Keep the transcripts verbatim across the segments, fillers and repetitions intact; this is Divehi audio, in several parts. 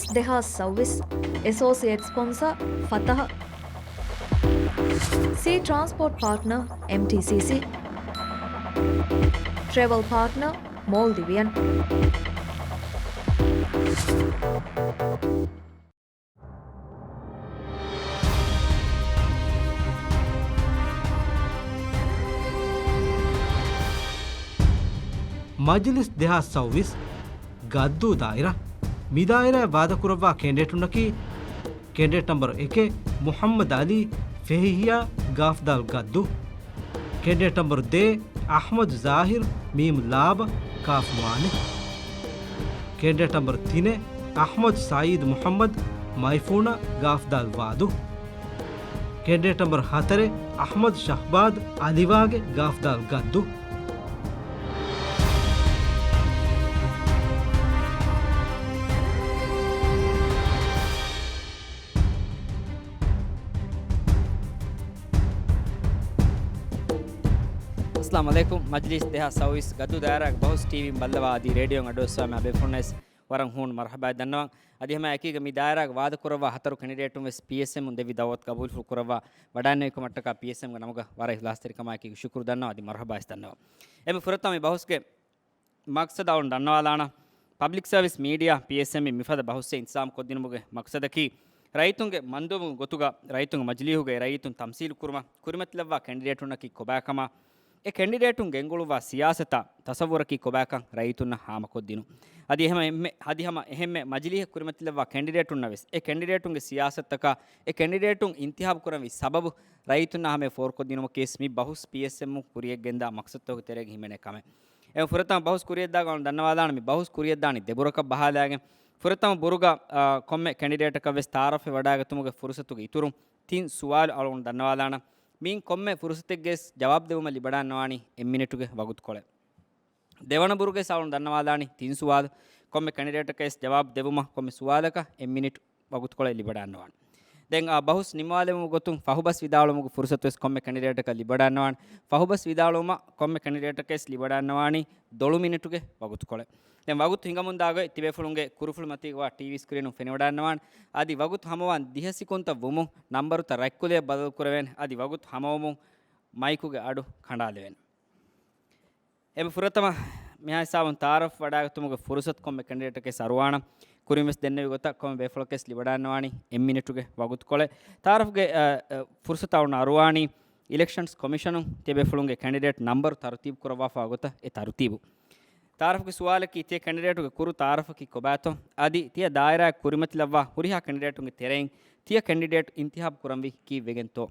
ދެހާސް ސައުވީސް. އެސޯސިއޭޓް ސްޕޮންސަރ ފަތަހަ. ސީ ޓްރާންސްޕޯޓް ޕާޓްނަރ އެމްޓީސީސީ. ޓްރެވަލް ޕާޓްނަރ މޯލްޑިވިއަން. މަޖިލިސް ދެހާސް ސައުވީސް. ގައްދޫ ދާއިރާ. މި ދާއިރާއަށް ވާދަކުރައްވާ ކެންޑިޑޭޓުންނަކީ، ކެންޑިޑޭޓް ނަމްބަރު އެކެއް، މުޙައްމަދު ޢަލީ، ފެހިހިޔާ، ގާފްދާލް ގައްދޫ. ކެންޑިޑޭޓް ނަމްބަރު ދޭއް، އަޙްމަދު ޒާހިރު، މީމް ލާބަ، ކާފް ވާނެ. ކެންޑިޑޭޓް ނަމްބަރު ތިނެއް، އަޙްމަދު ސަޢީދު މުޙައްމަދު، މައިފޫނަ، ގާފްދާލް ވާދު. ކެންޑިޑޭޓް ނަމްބަރު ހަތަރެއް، އަޙްމަދު ޝަހްބާޒް، އަލިވާގެ، ގާފްދާލް ގައްދޫ. އައްސަލާމު ޢަލައިކުމް. މަޖިލީސް ދެހާސް ސައުވީސް ގައްދޫ ދާއިރާގެ ބަހުސް ޓީވީން ބައްލަވާ އަދި ރޭޑިއޯން އަޑުއައްސަވާ މި ބޭފުޅުންނަށް ވަރަށް ހޫނު މަރުޙަބާ ދަންނަވަން. އަދި ހަމަ އެކީގަ މި ދާއިރާގަ ވާދަކުރައްވާ ހަތަރު ކެނޑިޑޭޓުން ވެސް ޕީއެސްއެމުން ދެއްވި ދައުވަތު ގަބޫލުފުޅު ކުރައްވާ ވަޑާންނެވިކަމަށްޓަކާ ޕީއެސްއެމްގެ ނަމުގަ ވަރަށް އިޚްލާޞްތެރިކަމާއެކީގަ ޝުކުރު ދަންނަވަން އަދި މަރުޙަބާވެސް ދަންނަވަން. އެންމެ ފުރަތަމަ މި ބަހުސްގެ މަޤްޞަދު އަޅުން ދަންނަވާލާނަން. ޕަބްލިކް ސަރވިސް މީޑިއާ، ޕީއެސްއެމް، މިފަދަ ބަހުސްއެއް އިންތިޚާބު ކޮށްދިނުމުގެ މަޤްޞަދަކީ، ރައްޔިތުންގެ މަންދުވަމުގެ ގޮތުގަ ރައްޔިތުންގެ މަޖިލީހުގައި ރައްޔިތުން ތަމްސީލު ކުރުމަށް ކުރިމަތިލައްވާ ކެނޑިޑޭޓުންނަކީ ކޮބާކަމާ، އެ ކެނޑިޑޭޓުން ގެންގުޅުއްވާ ސިޔާސަތާ ތަޞައްވުރަކީ ކޮބާކަން ރައްޔިތުންނަށް ހާމަކޮށްދިނުން. އަދި އެހެމަ އެންމެ، އަދި ހަމަ އެހެންމެ މަޖިލީހަށް ކުރިމަތިލައްވާ ކެނޑިޑޭޓުންނަށް ވެސް އެ ކެނޑިޑޭޓުންގެ ސިޔާސަތުތަކާ އެ ކެނޑިޑޭޓުން އިންތިޚާބު ކުރަންވީ ސަބަބު ރައްޔިތުންނާ ހަމަޔަށް ފޯރުކޮށްދިނުމަކީ ވެސް މި ބަހުސް ޕީއެސްއެމް ކުރިޔަށްގެންދާ މަޤްޞަދުތަކުގެ ތެރޭގަ ހިމެނޭ ކަމެއް. އެ ފުރަތަމަ ބަހުސް ކުރިޔަށްދާ ގޮތުން ދަންނަވާލާނަން. މި ބަހުސް ކުރިޔަށްދާނީ ދެބުރަކަށް ބަހާލާގެން. ފުރަތަމަ ބުރުގަ، އާ، ކޮންމެ ކެނޑިޑޭޓަކަށް ވެސް ތަޢާރަފްވެ ވަޑާގަތުމުގެ ފުރުޞަތުގެ އިތުރުން ތިން ސުވާލު އަޅުގަނޑު ދަންނަވާލާނަން. މިއިން ކޮންމެ ފުރުޞަތެއްގައި ވެސް ޖަވާބު ދެވުމަށް ލިބިވަޑައިގަންނަވާނީ އެއް މިނިޓުގެ ވަގުތުކޮޅެއް. ދެވަނަ ބުރުގައި ވެސް އަޅުގަނޑު ދަންނަވާލާނީ ތިން ސުވާލު. ކޮންމެ ކެނޑިޑޭޓަކަށް ވެސް ޖަވާބު ދެވުމަށް ކޮންމެ ސުވާލަކަށް އެއް މިނިޓު ވަގުތުކޮޅެއް ލިބިވަޑައިގަންނަވާނެ. ދެން އާ ބަހުސް ނިންމާލެވުމުގެ ގޮތުން ފަހުބަސް ވިދާޅުވުމުގެ ފުރުޞަތު ވެސް ކޮންމެ ކެނޑިޑޭޓަކަށް ލިބިވަޑައިގަންނަވާނެ. ފަހުބަސް ވިދާޅުވުމަށް ކޮންމެ ކެނޑިޑޭޓަކަށް ވެސް ލިބިވަޑައިގަންނަވާނީ ދޮޅު މިނިޓުގެ ވަގުތުކޮޅެއް. ދެން ވަގުތު ހިނގަމުންދާ ގޮތް ތިބޭފުޅުންގެ ކުރުފުޅު މަތީގަ ވާ ޓީވީ ސްކްރީނުން ފެނިވަޑައިގަންނަވާނެ. އަދި ވަގުތު ހަމަވާން ދިހަ ސިކުންތައް ވުމުން ނަންބަރުތައް ރަތްކުލައަށް ބަދަލުކުރެވޭނެ. އަދި ވަގުތު ހަމަވުމުން މައިކުގެ އަޑު ކަނޑާލެވޭނެ. އެންމެ ފުރަތަމަ މިހާ ހިސާބުން ތަޢާރަފް ވަޑާގަތުމުގެ ފުރުޞަތު ކޮންމެ ކެނޑިޑޭޓަކަށް ވެސް އަރުވާނަން. ކުރިން ވެސް ދެންނެވި ގޮތަށް ކޮންމެ ބޭފުޅަކަށް ވެސް ލިބިވަޑައިގަންނަވާނީ އެއް މިނިޓުގެ ވަގުތުކޮޅެއް. ތަޢާރަފްގެ، އަ، އަ، ފުރުޞަތު އަޅުގަނޑު އަރުވާނީ އިލެކްޝަންސް ކޮމިޝަނުން ތިޔަ ބޭފުޅުންގެ ކެނޑިޑޭޓް ނަންބަރު ތަރުތީބު ކުރައްވާފަ ގޮތަށް އެ ތަރުތީބު. ތަޢާރަފްގެ ސުވާލަކީ ތިޔަ ކެނޑިޑޭޓުގެ ކުރު ތަޢާރަފަކީ ކޮބާތޯ؟ އަދި ތިޔަ ދާއިރާއަށް ކުރިމަތިލައްވާ ހުރިހާ ކެނޑިޑޭޓުންގެ ތެރެއިން ތިޔަ ކެނޑިޑޭޓް އިންތިޚާބު ކުރަންވީ ކީއްވެގެންތޯ؟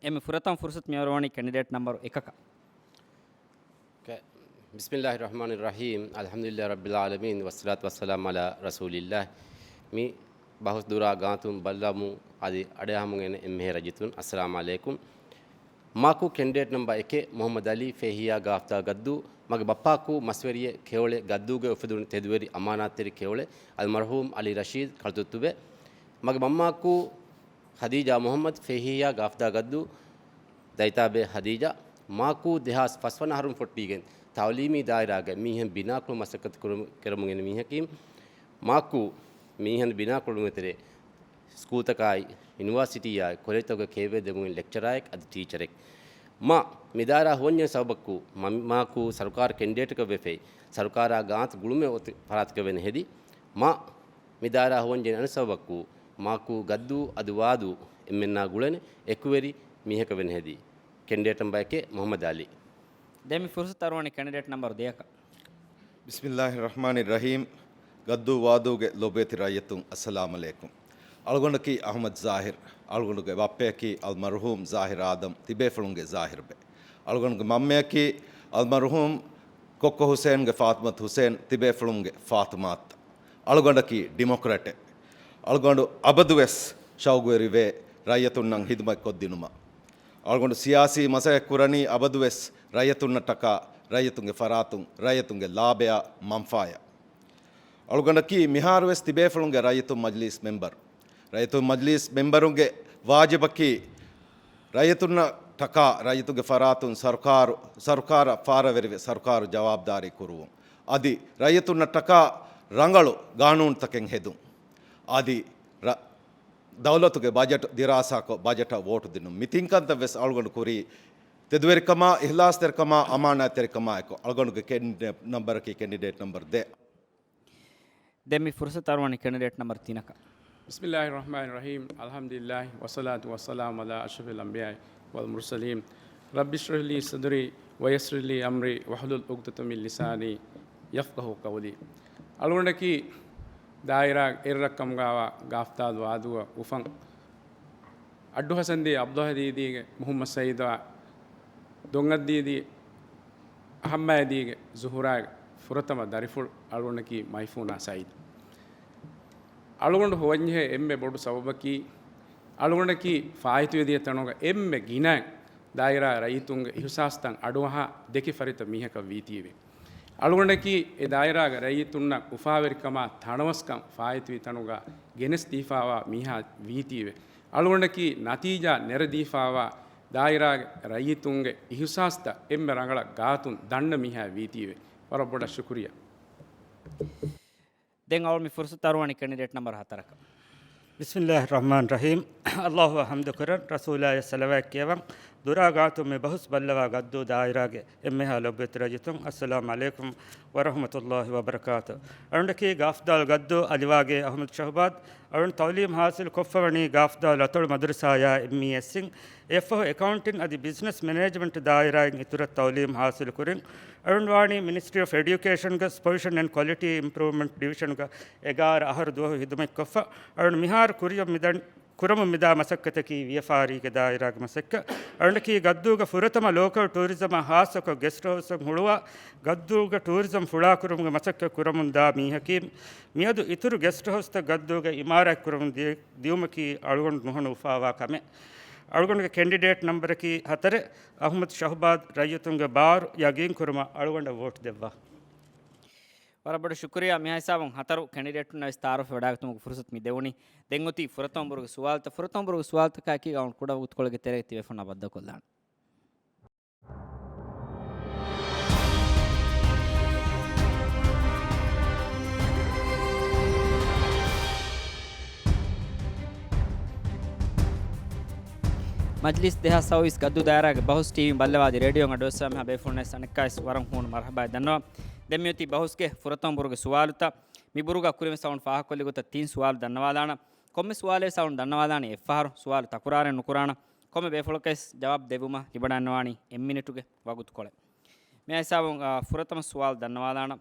އެންމެ ފުރަތަމަ ފުރުޞަތު މިއަރުވަނީ ކެނޑިޑޭޓް ނަންބަރު އެކަކަށް. ބިސްމިއްލާހި ރަޙްމާނި ރަޙީމް. އަލްޙަމްދުލިއްލާހި ރައްބިލް ޢާލަމީން. ވައްޞަލާތު ވައްސަލާމު ޢަލާ ރަސޫލިއްލާހް. މި ބަހުސް ދުރާ ގާތުން ބައްލަވަމުން އަދި އަޑިއަހަމުން އެން އެންމެހާ ރައްޔިތުން އައްސަލާމު ޢަލައިކުމް. މާކޫ ކެންޑިޑޭޓް ނަމްބަރު އެކެއް މުޙައްމަދު ޢަލީ ފެހިޔާ ގާފްދާލް ގައްދޫ. މަގޭ ބައްޕައަކު މަސްވެރިއެއް ކެޔޮޅެ ގައްދޫގައި އުފެދުނު ތެދުވެރި އަމާނާތްތެރި ކެޔޮޅެ އަލްމަރްޙޫމް ޢަލީ ރަޝީދު ކަޅުތުއްތުބެ. މަގޭ މަންމައަކު ޚަދީޖާ މުޙައްމަދު ފެހިޔާ ގާފްދާލް ގައްދޫ ދައިތާބޭ ޚަދީޖާ. މާކޫ ދެހާސް ފަސްވަނަ އަހަރުން ފޮއްޓީގެން ތަޢުލީމީ ދާއިރާގައި މީހެއް ބިނާކުރުމަށް މަސައްކަތު ކުރަމު-، ކެރަމުން އެން މީހަކީ. މާކޫ މީހެއް ބިނާކުރުމުގެ ތެރޭ ސްކޫލްތަކާއި، ޔުނިވާސިޓީއާއި، ކޮލެޖްތަކުގެ ކެޔޮވެ ދެމުގެން ލެކްޗަރާއެއް އަދި ޓީޗަރެއް. މާ މި ދާއިރާ ހުވަންޏެން ސަބަބަކު މަ-، މާކޫ ސަރުކާރު ކެންޑިޑޭޓަކަށް ވެފައި، ސަރުކާރާ ގާތު ގުޅުމެއް އޮތި ފަރާތަކަށް ވެން ހެދި. މާ މި ދާއިރާ ހުވަންޖެހޭ އަނެއް ސަބަބަކު މާކޫ ގައްދޫ އަދި ވާދޫ އެންމެންނާ ގުޅެން އެކުވެރި މީހަކަށް ވެން ހެދި. ކެންޑިޑޭޓް ނަމްބަރު އެކެއް މުޙައްމަދު ޢަލީ. ދެން މި ފުރުޞަތު އަރުވަނީ ކެނޑިޑޭޓް ނަމްބަރު ދެއަކަށް. ބިސްމިއްލާހި ރަޙްމާނި ރަޙީމް. ގައްދޫ ވާދޫގެ ލޮބުވެތި ރައްޔިތުން އައްސަލާމު ޢަލައިކުމް. އަޅުގަނޑަކީ އަޙްމަދު ޒާހިރު. އަޅުގަނޑުގެ ބައްޕަޔަކީ އަލްމަރްޙޫމް ޒާހިރު އާދަމް، ތިބޭފުޅުންގެ ޒާހިރުބެ. އަޅުގަނޑުގެ މަންމަޔަކީ އަލްމަރްޙޫމް ކޮއްކޮ ޙުސައިންގެ ފާތިމަތު ޙުސައިން، ތިބޭފުޅުންގެ ފާތިމާތަ. އަޅުގަނޑަކީ ޑިމޮކްރެޓެއް. އަޅުގަނޑު އަބަދުވެސް ޝައުގުވެރިވޭ ރައްޔިތުންނަށް ހިދުމަތް ކޮށްދިނުމަށް. އަޅުގަނޑު ސިޔާސީ މަސައްކަތް ކުރަނީ އަބަދުވެސް ރައްޔިތުންނަށްޓަކާ، ރައްޔިތުންގެ ފަރާތުން، ރައްޔިތުންގެ ލާބަޔާ މަންފާޔަށް. އަޅުގަނޑަކީ މިހާރުވެސް ތިބޭފުޅުންގެ ރައްޔިތުން މަޖިލީސް މެމްބަރު. ރައްޔިތުން މަޖިލީސް މެމްބަރުންގެ ވާޖިބަކީ ރައްޔިތުންނަށްޓަކާ ރައްޔިތުންގެ ފަރާތުން ސަރުކާރު، ސަރުކާރަށް ފާރަވެރިވެ ސަރުކާރު ޖަވާބުދާރީ ކުރުވުން. އަދި ރައްޔިތުންނަށްޓަކާ ރަނގަޅު ގާނޫނުތަކެއް ހެދުން. އަދި ރަ-، ދައުލަތުގެ ބަޖެޓް ދިރާސާކޮށް، ބަޖެޓަށް ވޯޓު ދިނުން. މި ތިން ކަންތައް ވެސް އަޅުގަނޑު ކުރީ ތެދުވެރިކަމާ، އިހްލާސްތެރިކަމާ، އަމާނާތްތެރިކަމާ އެކު. އަޅުގަނޑުގެ ކެންޑިޑޭޓް ނަމްބަރަކީ ކެންޑިޑޭޓް ނަމްބަރު ދެ. ދެން މި ފުރުސަތު އަރުވަނީ ކެންޑިޑޭޓް ނަމްބަރު ތިނަކަށް. بسم الله الرحمن الرحيم. الحمد لله والصلاة والسلام على أشرف الأنبياء والمرسلين. رب اشرح لي صدري ويسر لي أمري واحلل عقدة من لساني يفقهوا قولي. އަޅުގަނޑަކީ ދާއިރާ އެއްރަށް ކަމުގައިވާ ގާފްދާލު ވާދޫއަށް އުފަން. އައްޑު ހަސަންދީ އަބްދުލް ހަދީދީގެ މުޙައްމަދު ސައީދާ، ދޮންއައްދީދީ އަހައްމައިދީގެ ޒުހުރާގެ ފުރަތަމަ ދަރިފުޅު އަޅުގަނޑަކީ މައިފޫނާ ސައީދު. އަޅުގަނޑު ހޮވަންޖެހޭ އެންމެ ބޮޑު ސަބަބަކީ، އަޅުގަނޑަކީ ފާއިތުވެދިޔަ ތަނުގަ އެންމެ ގިނައިން ދާއިރާ ރައްޔިތުންގެ އިހުސާސްތައް އަޑުއަހާ ދެކި ފަރިތަ މީހަކަށް ވީތީވެ. އަޅުގަނޑަކީ އެ ދާއިރާގެ ރައްޔިތުންނަށް އުފާވެރިކަމާ ތަނަވަސްކަން ފާއިތުވި ތަނުގަ ގެނެސްދީފާވާ މީހާ ވީތީވެ. އަޅުގަނޑަކީ ނަތީޖާ ނެރެދީފާވާ ދާއިރާގެ ރައްޔިތުންގެ އިހުސާސްތައް އެންމެ ރަނގަޅަށް ގާތުން ދަންނަ މީހާ ވީތީވެ. ވަރަށް ބޮޑަށް ޝުކުރިއްޔާ. ދެން އަޅު މި ފުރުސަތު އަރުވަނީ ކެނޑިޑޭޓް ނަމްބަރު ހަތަރަކަށް. بسم الله الرحمن الرحيم. އައްލާހުއަށް ޙަމްދު ކުރަން، ރަސޫލާޔަށް ޞަލަވާތް ކިޔަވަން. ދުރާ ގާތުން މި ބަހުސް ބައްލަވާ ގައްދޫ ދާއިރާގެ އެންމެހާ ލޮބުވެތި ރައްޔިތުން، އައްސަލާމު ޢަލައިކުމް ވަރަޙްމަތުﷲި ވަބަރަކާތު. އަޅުގަނޑަކީ ގާފްދާލް ގައްދޫ އަލިވާގޭ އަޙްމަދު ޝަހުބާދް. އަޅުން ތަޢުލީމް ޙާޞިލް ކޮށްފަވަނީ ގާފްދާލް އަތޮޅު މަދުރަސާޔާ އެމްއީއެސްއިން. އެއަށްފަހު އެކައުންޓިން އަދި ބިޒްނަސް މެނޭޖްމަންޓް ދާއިރާއިން އިތުރަށް ތަޢުލީމް ޙާޞިލް ކުރިން. އަޅުން ވާނީ މިނިސްޓްރީ އޮފް އެޑިއުކޭޝަންގެ ޕޮޒިޝަން އެންޑް ކޮލިޓީ އިމްޕްރޫވްމަންޓް ޑިވިޝަންގަ އެގާރަ އަހަރު ދުވަހު ޚިދުމަތްކޮށްފަ. އަޅުން މިހާރު ކުރިއަށް މިދަން ކުރަމުން މިދާ މަސައްކަތަކީ ވިޔަފާރީގެ ދާއިރާގެ މަސައްކަތް. އަޅުންނަކީ ގައްދޫގެ ފުރަތަމަ ލޯކަލް ޓޫރިޒަމާ ޚާއްޞަކޮށް ގެސްޓް ހައުސްއަށް ހުޅުވާ، ގައްދޫގެ ޓޫރިޒަމް ފުޅާކުރުމުގެ މަސައްކަތް ކުރަމުން ދާ މީހަކީ. މިއަދު އިތުރު ގެސްޓް ހައުސްތައް ގައްދޫގައި އިމާރާތް ކުރަމުން ދި-، ދިއުމަކީ އަޅުގަނޑު ނުހަނު އުފާވާ ކަމެއް. އަޅުގަނޑުގެ ކެންޑިޑޭޓް ނަމްބަރަކީ ހަތަރެއް، އަޙްމަދު ޝަހުބާދް. ރައްޔިތުންގެ ބާރު ޔަގީން ކުރުމަށް އަޅުގަނޑަށް ވޯޓް ދެއްވާ. ވަރަށް ބޮޑަށް ޝުކުރިއްޔާ. މިހާ ހިސާބުން ހަތަރު ކެނޑިޑޭޓުންނަށް ވެސް ތަޢާރަފް ވެޑާގަތުމުގެ ފުރުސަތު މި ދެވުނީ. ދެން އޮތީ ފުރަތަމަ ބުރުގެ ސުވާލުތައް. ފުރަތަމަ ބުރުގެ ސުވާލުތަކާއެކީ އަޅުން ކުޑަ ވަގުތުކޮޅެއްގެ ތެރޭގަ ތިބޭފުޅުންނާ ބައްދަލުކޮށްލާނެ. މަޖްލިސް ދެހާސް ސައުވީސް ގައްދޫ ދާއިރާގެ ބަހުސް ޓީވީން ބައްލަވާ އަދި ރޭޑިއޯއިން އަޑުއައްސަވާ މިހާ ބޭފުޅުންނަށް އަނެއްކާވެސް ވަރަށް ހޫނު މަރުޙަބާއެއް ދަންނަވަން. ދެން މިއޮތީ ބަހުސްގެ ފުރަތަމަ ބުރުގެ ސުވާލުތައް. މި ބުރުގަ ކުރިންވެސް އަޅުން ފާހަގަކޮށްލި ގޮތަށް ތިން ސުވާލު ދަންނަވާލާނަން. ކޮންމެ ސުވާލެއް ވެސް އަޅުން ދަންނަވާލާނީ އެއްފަހަރު. ސުވާލު ތަކުރާރެއް ނުކުރާނަން. ކޮންމެ ބޭފުޅަކަށް ވެސް ޖަވާބު ދެއްވުމަށް ހިބަންނަވާނީ އެއް މިނިޓުގެ ވަގުތުކޮޅެއް. މި ހިސާބުން، އާ، ފުރަތަމަ ސުވާލު ދަންނަވާލާނަން.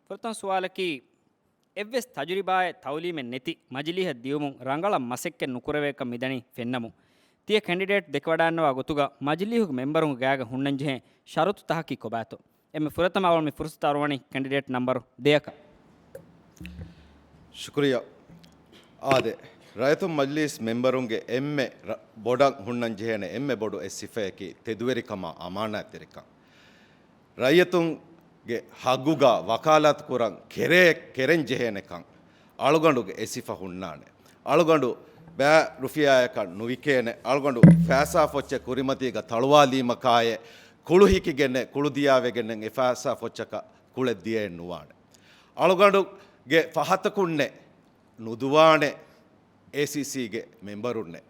ފުރަތަމަ ސުވާލަކީ، އެއްވެސް ތަޖުރިބާއެއް ތަޢުލީމެއް ނެތި މަޖިލީހަށް ދިޔުމުން ރަނގަޅަށް މަސައްކަތް ނުކުރެވޭކަން މިދަނީ ފެންނަމުން، ތިޔަ ކެނޑިޑޭޓް ދެކެވަޑައިގަންނަވާ ގޮތުގަ މަޖިލީހުގެ މެމްބަރުންގެ ގާގަ ހުންނަންޖެހޭ ޝަރުތު ތަކަކީ ކޮބާތޯ؟ އެންމެ ފުރަތަމަ އަޅުން މި ފުރުސަތު އަރުވަނީ ކެނޑިޑޭޓް ނަމްބަރު ދެއަކަށް. ޝުކުރިއްޔާ. އާދެ، ރައްޔިތުން މަޖިލީސް މެމްބަރުންގެ އެންމެ ރަ-، ބޮޑަށް ހުންނަން ޖެހޭނެ އެންމެ ބޮޑު އެއް ސިފަޔަކީ ތެދުވެރިކަމާ އަމާނާތްތެރިކަން. ރައްޔިތުންގެ ހައްގުގަ ވަކާލާތު ކުރަން ކެރޭ-، ކެރެން ޖެހޭނެކަން އަޅުގަނޑުގެ އެއް ސިފަ ހުންނާނެ. އަޅުގަނޑު ބައި ރުފިޔާއަކަށް ނުވިކޭނެ. އަޅުގަނޑު ފައިސާ ފޮއްޗެއް ކުރިމަތީގަ ތަޅުވާލީމަކާއެއް، ކުޅު ހިކިގެންނެއް، ކުޅު ދިޔާވެގެންނެއް އެ ފައިސާ ފޮއްޗަކަށް ކުޅެއް ދިޔައެއް ނުވާނެ. އަޅުގަނޑުގެ ފަހަތަކުންނެއް ނުދުވާނެ އޭސީސީގެ މެމްބަރުންނެއް.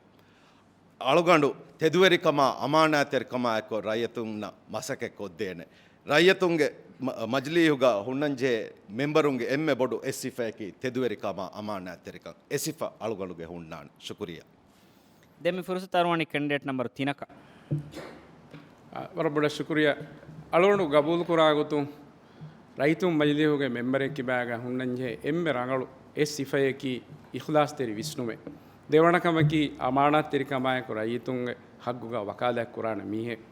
އަޅުގަނޑު ތެދުވެރިކަމާ އަމާނާތްތެރިކަމާއެކު ރައްޔިތުންނަށް މަސައްކަތް ކޮށްދޭނެ. ރައްޔިތުންގެ މަ-، މަޖިލީހުގަ ހުންނަންޖެހޭ މެމްބަރުންގެ އެންމެ ބޮޑު އެއް ސިފަޔަކީ ތެދުވެރިކަމާ އަމާނާތްތެރިކަން. އެ ސިފަ އަޅުގަނޑުގެ ހުންނާނެ. ޝުކުރިއްޔާ. ދެން މި ފުރުސަތު އަރުވަނީ ކެނޑިޑޭޓް ނަމްބަރު ތިނަކަށް. އާ، ވަރަށް ބޮޑަށް ޝުކުރިއްޔާ. އަޅުގަނޑު ގަބޫލުކުރާ ގޮތުން ރައްޔިތުން މަޖިލީހުގެ މެމްބަރެއް ކިބާގަ ހުންނަންޖެހޭ އެންމެ ރަނގަޅު އެއް ސިފަޔަކީ އިޚްލާޞްތެރި ވިސްނުމެއް. ދެވަނަ ކަމަކީ އަމާނާތްތެރިކަމާއެކު ރައްޔިތުންގެ ހައްގުގަ ވަކާލާތް ކުރާނެ މީހެއް.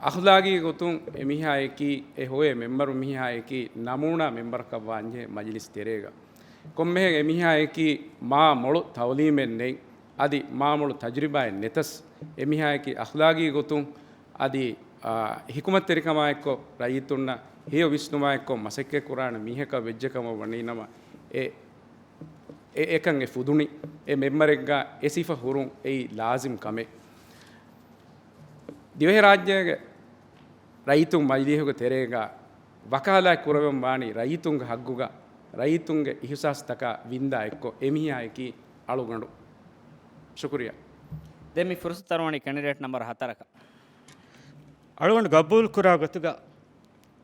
އަޚްލާގީ ގޮތުން އެމީހާއަކީ، އެ ހޮވޭ މެމްބަރު މީހާއަކީ ނަމޫނާ މެމްބަރަކަށް ވާންޖެހޭ މަޖިލިސް ތެރޭގަ. ކޮންމެހެން އެމީހާއަކީ މާ މޮޅު ތަޢުލީމެއް ނެތް، އަދި މާ މޮޅު ތަޖުރިބާއެއް ނެތަސް، އެމީހާއަކީ އަޚްލާގީ ގޮތުން އަދި، އާ، ހިކުމަތްތެރިކަމާއެއްކޮށް ރައްޔިތުންނަށް ހެޔޮ ވިސްނުމާއެއްކޮށް މަސައްކަތް ކުރާނެ މީހަކަށް ވެއްޖެ ކަމަށް ވަނީ ނަމަ، އެ، އެ، އެކަން އެ ފުދުނީ. އެ މެމްބަރެއްގަ އެ ސިފަ ހުރުން އެއީ ލާޒިމް ކަމެއް. ދިވެހިރާއްޖޭގެ ރައްޔިތުން މަޖިލީހުގެ ތެރޭގަ ވަކާލާތް ކުރެވެން ވާނީ ރައްޔިތުންގެ ހައްގުގަ ރައްޔިތުންގެ އިހުސާސްތަކާ ވިންދާ އެއްކޮށް އެމީހާއަކީ އަޅުގަނޑު. ޝުކުރިއްޔާ. ދެން މި ފުރުސަތު އަރުވަނީ ކެނޑިޑޭޓް ނަމްބަރު ހަތަރަކަށް. އަޅުގަނޑު ގަބޫލުކުރާ ގޮތުގަ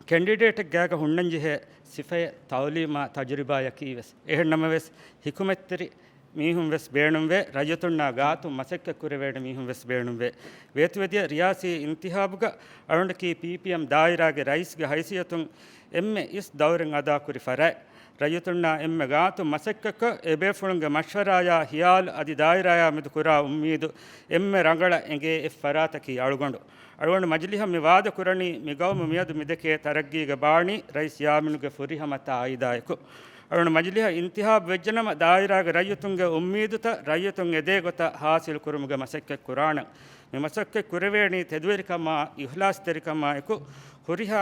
ކެނޑިޑޭޓެއްގާގަ ހުންނަންޖެހޭ ސިފައެއް ތައުލީމާ ތަޖުރިބާޔަކީ ވެސް. އެހެން ނަމަވެސް، ހިކުމަތްތެރި މީހުން ވެސް ބޭނުންވޭ، ރައްޔިތުންނާ ގާތުން މަސައްކަތް ކުރެވޭނެ މީހުން ވެސް ބޭނުންވޭ. ވޭތުވެދިޔަ ރިޔާސީ އިންތިހާބުގަ އަޅުގަނޑަކީ ޕީޕީއެމް ދާއިރާގެ ރައީސްގެ ހައިސިއްޔަތުން އެންމެ އިސް ދައުރެއް އަދާކުރި ފަރާތް. ރައްޔިތުންނާ އެންމެ ގާތުން މަސައްކަތްކޮށް، އެބޭފުޅުންގެ މަޝްވަރާޔާ ހިޔާލު އަދި ދާއިރާޔާ މެދު ކުރާ އުއްމީދު އެންމެ ރަނގަޅަށް އެނގޭ އެއް ފަރާތަކީ އަޅުގަނޑު. އަޅުގަނޑު މަޖިލީހަށް މި ވާދަ ކުރަނީ، މި ގައުމު މިއަދު މިދެކޭ ތަރައްގީގެ ބާނީ ރައީސް ޔާމީނުގެ ފުރިހަމަތާ އައިދާއެކު. އަޅުގަނޑު މަޖިލީހަށް އިންތިހާބު ވެއްޖެނަމަ، ދާއިރާގެ ރައްޔިތުންގެ އުއްމީދުތައް ރައްޔިތުން އެދޭ ގޮތަށް ހާސިލް ކުރުމުގެ މަސައްކަތް ކުރާނަން. މި މަސައްކަތް ކުރެވޭނީ ތެދުވެރިކަމާ އިހްލާސްތެރިކަމާ އެކު، ހުރިހާ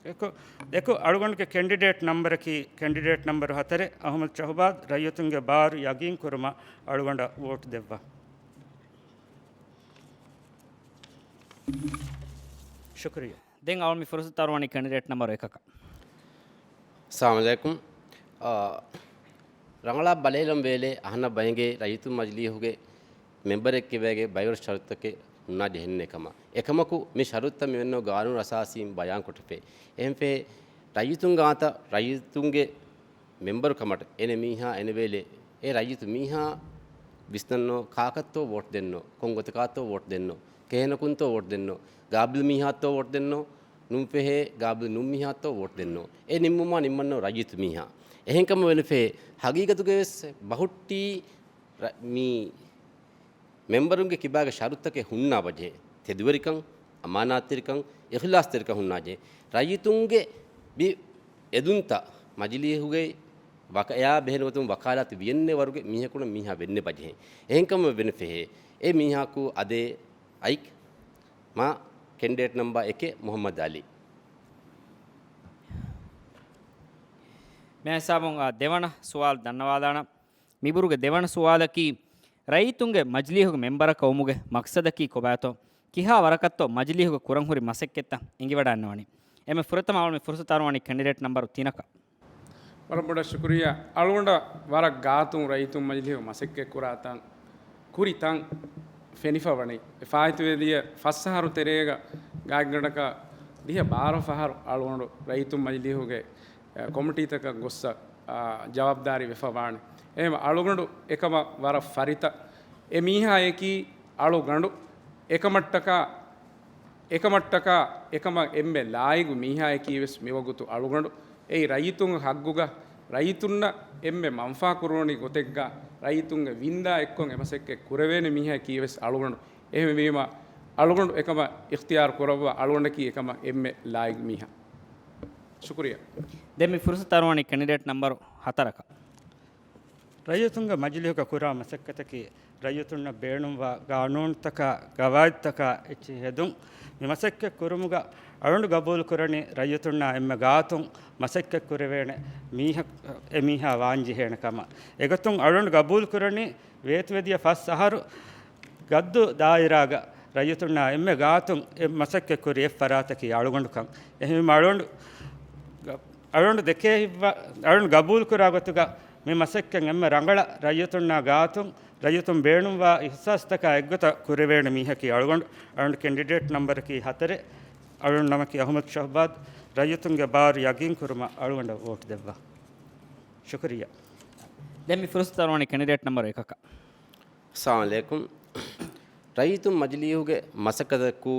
އެކު، އެކު އަޅުގަނޑުގެ ކެންޑިޑޭޓް ނަމްބަރަކީ، ކެންޑިޑޭޓް ނަމްބަރު ހަތަރެއް، އަހުމަދު ޝަހުބާޒް. ރައްޔިތުންގެ ބާރު ޔަގީން ކުރުމަށް އަޅުގަނޑަށް ވޯޓް ދެއްވާ. ޝުކުރިއްޔާ. ދެން އަޅުގަނޑު މި ފުރުސަތު އަރުވަނީ ކެންޑިޑޭޓް ނަމްބަރު އެކަކަށް. އައްސަލާމު ޢަލައިކުމް. އާ، ރަނގަޅަށް ބަލައިލަން ވޭލޭ، އަހަންނަށް ބައިނގޭ ރައްޔިތުން މަޖިލީހުގެ މެމްބަރެއް ކިބައިގެ ބައިވަރު ޝަރުތުތަކެއް ހުންނާ ޖެހެންނެ ކަމަށް. އެކަމަކު، މި ޝަރުތުތައް މިވެންނޯ ގާނޫނު އަސާސީން ބަޔާން ކޮށްޓެފޭ. އެހެންފޭ، ރައްޔިތުން ގާތަށް ރައްޔިތުންގެ މެމްބަރު ކަމަށް އެނެ މީހާ އެނެވޭލެ، އެ ރައްޔިތު މީހާ ވިސްނަންނޯ ކާކަށްތޯ ވޯޓް ދެންނޯ، ކޮން ގޮތަކާތޯ ވޯޓް ދެންނޯ، ކެހެނަކުންތޯ ވޯޓް ދެންނޯ، ގާބިލް މީހާތޯ ވޯޓް ދެންނޯ، ނުންފެހޭ ގާބިލް ނޫން މީހާތޯ ވޯޓް ދެންނޯ. އެ ނިންމުމާ ނިންމަންނޯ ރައްޔިތު މީހާ. އެހެންކަމަށް ވެނެފޭ، ހަގީގަތުގައިވެސް ބަހުއްޓީ މީ މެމްބަރުންގެ ކިބާގެ ޝަރުތުތަކެއް ހުންނާ ބަޖެހޭ. ތެދުވެރިކަން، އަމާނާތްތެރިކަން، އިޚްލާޞްތެރިކަން ހުންނާޖެހޭ. ރައްޔިތުންގެ މި އެދުންތައް މަޖިލީހުގައި ވަކަ-، އެއާ ބެހޭނެ ގޮތުން ވަކާލާތު ވިޔަންނެ ވަރުގެ މީހަކުންނަށް މީހާ ވެންނެ ބަޖެހޭ. އެހެންކަމަށް ވެނެފެހޭ. އެ މީހާކު އަދޭ އައިކް މާ ކެންޑިޑޭޓް ނަމްބާ އެކެއް މުޙައްމަދު އަލީ. މި ހިސާބުން އާ ދެވަނަ ސުވާލު ދަންނަވާލާނަން. މިބުރުގެ ދެވަނަ ސުވާލަކީ، ރައްޔިތުންގެ މަޖިލީހުގެ މެމްބަރަކަށް ވުމުގެ މަޤްޞަދަކީ ކޮބާތޯ؟ ކިހާ ވަރަކަށްތޯ މަޖިލީހުގަ ކުރަންހުރި މަސައްކަތްތައް އެނގިވަޑައިންނަވަނީ؟ އެންމެ ފުރަތަމަ އަޅުގަނޑު މި ފުރުސަތު އަރުވަނީ ކެންޑިޑޭޓް ނަމްބަރު ތިނަކަށް. ވަރަށް ބޮޑަށް ޝުކުރިއްޔާ. އަޅުގަނޑަށް ވަރަށް ގާތުން ރައްޔިތުން މަޖިލީހުގަ މަސައްކަތް ކުރާ ތަން، ކުރި ތަން ފެނިފަ ވަނީ. އެ ފާއިތުވެދިޔަ ފަސް އަހަރު ތެރޭގަ ގާތްގަނޑަކަށް ދިހަ ބާރަ ފަހަރު އަޅުގަނޑު ރައްޔިތުން މަޖިލީހުގެ އެ، ކޮމިޓީތަކަށް ގޮއްސަ، އާ، ޖަވާބުދާރީ ވެފަ ވާނެ. އެހެން އަޅުގަނޑު އެކަމަށް ވަރަށް ފަރިތަ. އެ މީހާއަކީ އަޅުގަނޑު. އެކަމަށްޓަކާ، އެކަމަށްޓަކާ، އެކަމަށް އެންމެ ލާއިގު މީހާއަކީ ވެސް މިވަގުތު އަޅުގަނޑު. އެއީ ރައްޔިތުންގެ ހައްގުގަ، ރައްޔިތުންނަށް އެންމެ މަންފާ ކުރުވަނި ގޮތެއްގަ، ރައްޔިތުންގެ ވިންދާ އެއްކޮށް އެ މަސައްކަތް ކުރެވޭނެ މީހާއަކީ ވެސް އަޅުގަނޑު. އެހެންވީމަ، އަޅުގަނޑު އެކަމަށް އިޚްތިޔާރު ކުރައްވާ، އަޅުގަނޑަކީ އެކަމަށް އެންމެ ލާއިގު މީހާ. ޝުކުރިއްޔާ. ދެން މި ފުރުސަތު އަރުވަނީ ކެންޑިޑޭޓް ނަމްބަރު ހަތަރަކަށް. ރައްޔިތުންގެ މަޖިލީހުގަ ކުރާ މަސައްކަތަކީ، ރައްޔިތުންނަށް ބޭނުންވާ ގާނޫނުތަކާ، ގަވާއިދުތަކާ އެއްޗެއް ހެދުން. މި މަސައްކަތް ކުރުމުގަ އަޅުގަނޑު ގަބޫލު ކުރަނީ، ރައްޔިތުންނާ އެންމެ ގާތުން މަސައްކަތް ކުރެވޭނެ މީހަކު، އެ މީހާ ވާންޖެހޭނެ ކަމަށް. އެގޮތުން އަޅުގަނޑު ގަބޫލު ކުރަނީ، ވޭތުވެދިޔަ ފަސް އަހަރު ގައްދު ދާއިރާގަ ރައްޔިތުންނާ އެންމެ ގާތުން އެ މަސައްކަތް ކުރި އެއް ފަރާތަކީ އަޅުގަނޑުކަން. އެހެންވީމަ އަޅުގަނޑު، އަޅުގަނޑު ދެކޭ ހިތްވާ، އަޅުގަނޑު ގަބޫލު ކުރާ ގޮތުގަ މި މަސައްކަތް އެންމެ ރަނގަޅަށް ރައްޔިތުންނާ ގާތުން، ރައްޔިތުން ބޭނުންވާ އިހްސާސްތަކާ އެއްގޮތަށް ކުރެވޭނެ މީހަކީ އަޅުގަނޑު. އަޅުގަނޑު ކެންޑިޑޭޓް ނަމްބަރަކީ ހަތަރެއް. އަޅުގަނޑު ނަމަކީ އަހުމަދު ޝަހްބާޒް. ރައްޔިތުންގެ ބާރު ޔަގީން ކުރުމަށް އަޅުގަނޑަށް ވޯޓް ދެއްވާ. ޝުކުރިއްޔާ. ދެން މި ފުރުސަތު އަރުވަނީ ކެންޑިޑޭޓް ނަމްބަރު އެކަކަށް. އައްސަލާމު ޢަލައިކުމް. ރައްޔިތުން މަޖިލީހުގެ މަސައްކަތަކު،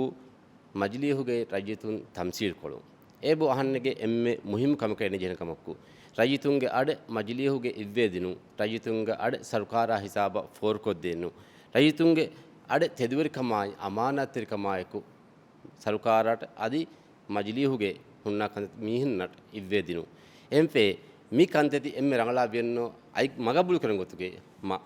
މަޖިލީހުގެ ރައްޔިތުން ތަމްސީލްކޮޅުން. އެބަ އަހަންނެއްގެ އެންމެ މުހިއްމު ކަމަކަށް އެނގި ޖެހޭނެ ކަމަކު، ރައްޔިތުންގެ އަޑެއް މަޖިލީހުގެ އިއްވައިދިނުން، ރައްޔިތުންގެ އަޑެއް ސަރުކާރާ ހިސާބަށް ފޯރުކޮށްދޭނު، ރައްޔިތުންގެ އަޑެއް ތެދުވެރިކަމާއި އަމާނާތްތެރިކަމާއެކު، ސަރުކާރަށް އަދި މަޖިލީހުގެ ހުންނަ ކަންތައް މީހުންނަށް އިއްވައިދިނުން. އެހެންފޭ، މި ކަންތައްތި އެންމެ ރަނގަޅާ ވިޔަންނޯ އައި މަގަބޫލު ކުރަން ގޮތުގެ މަ.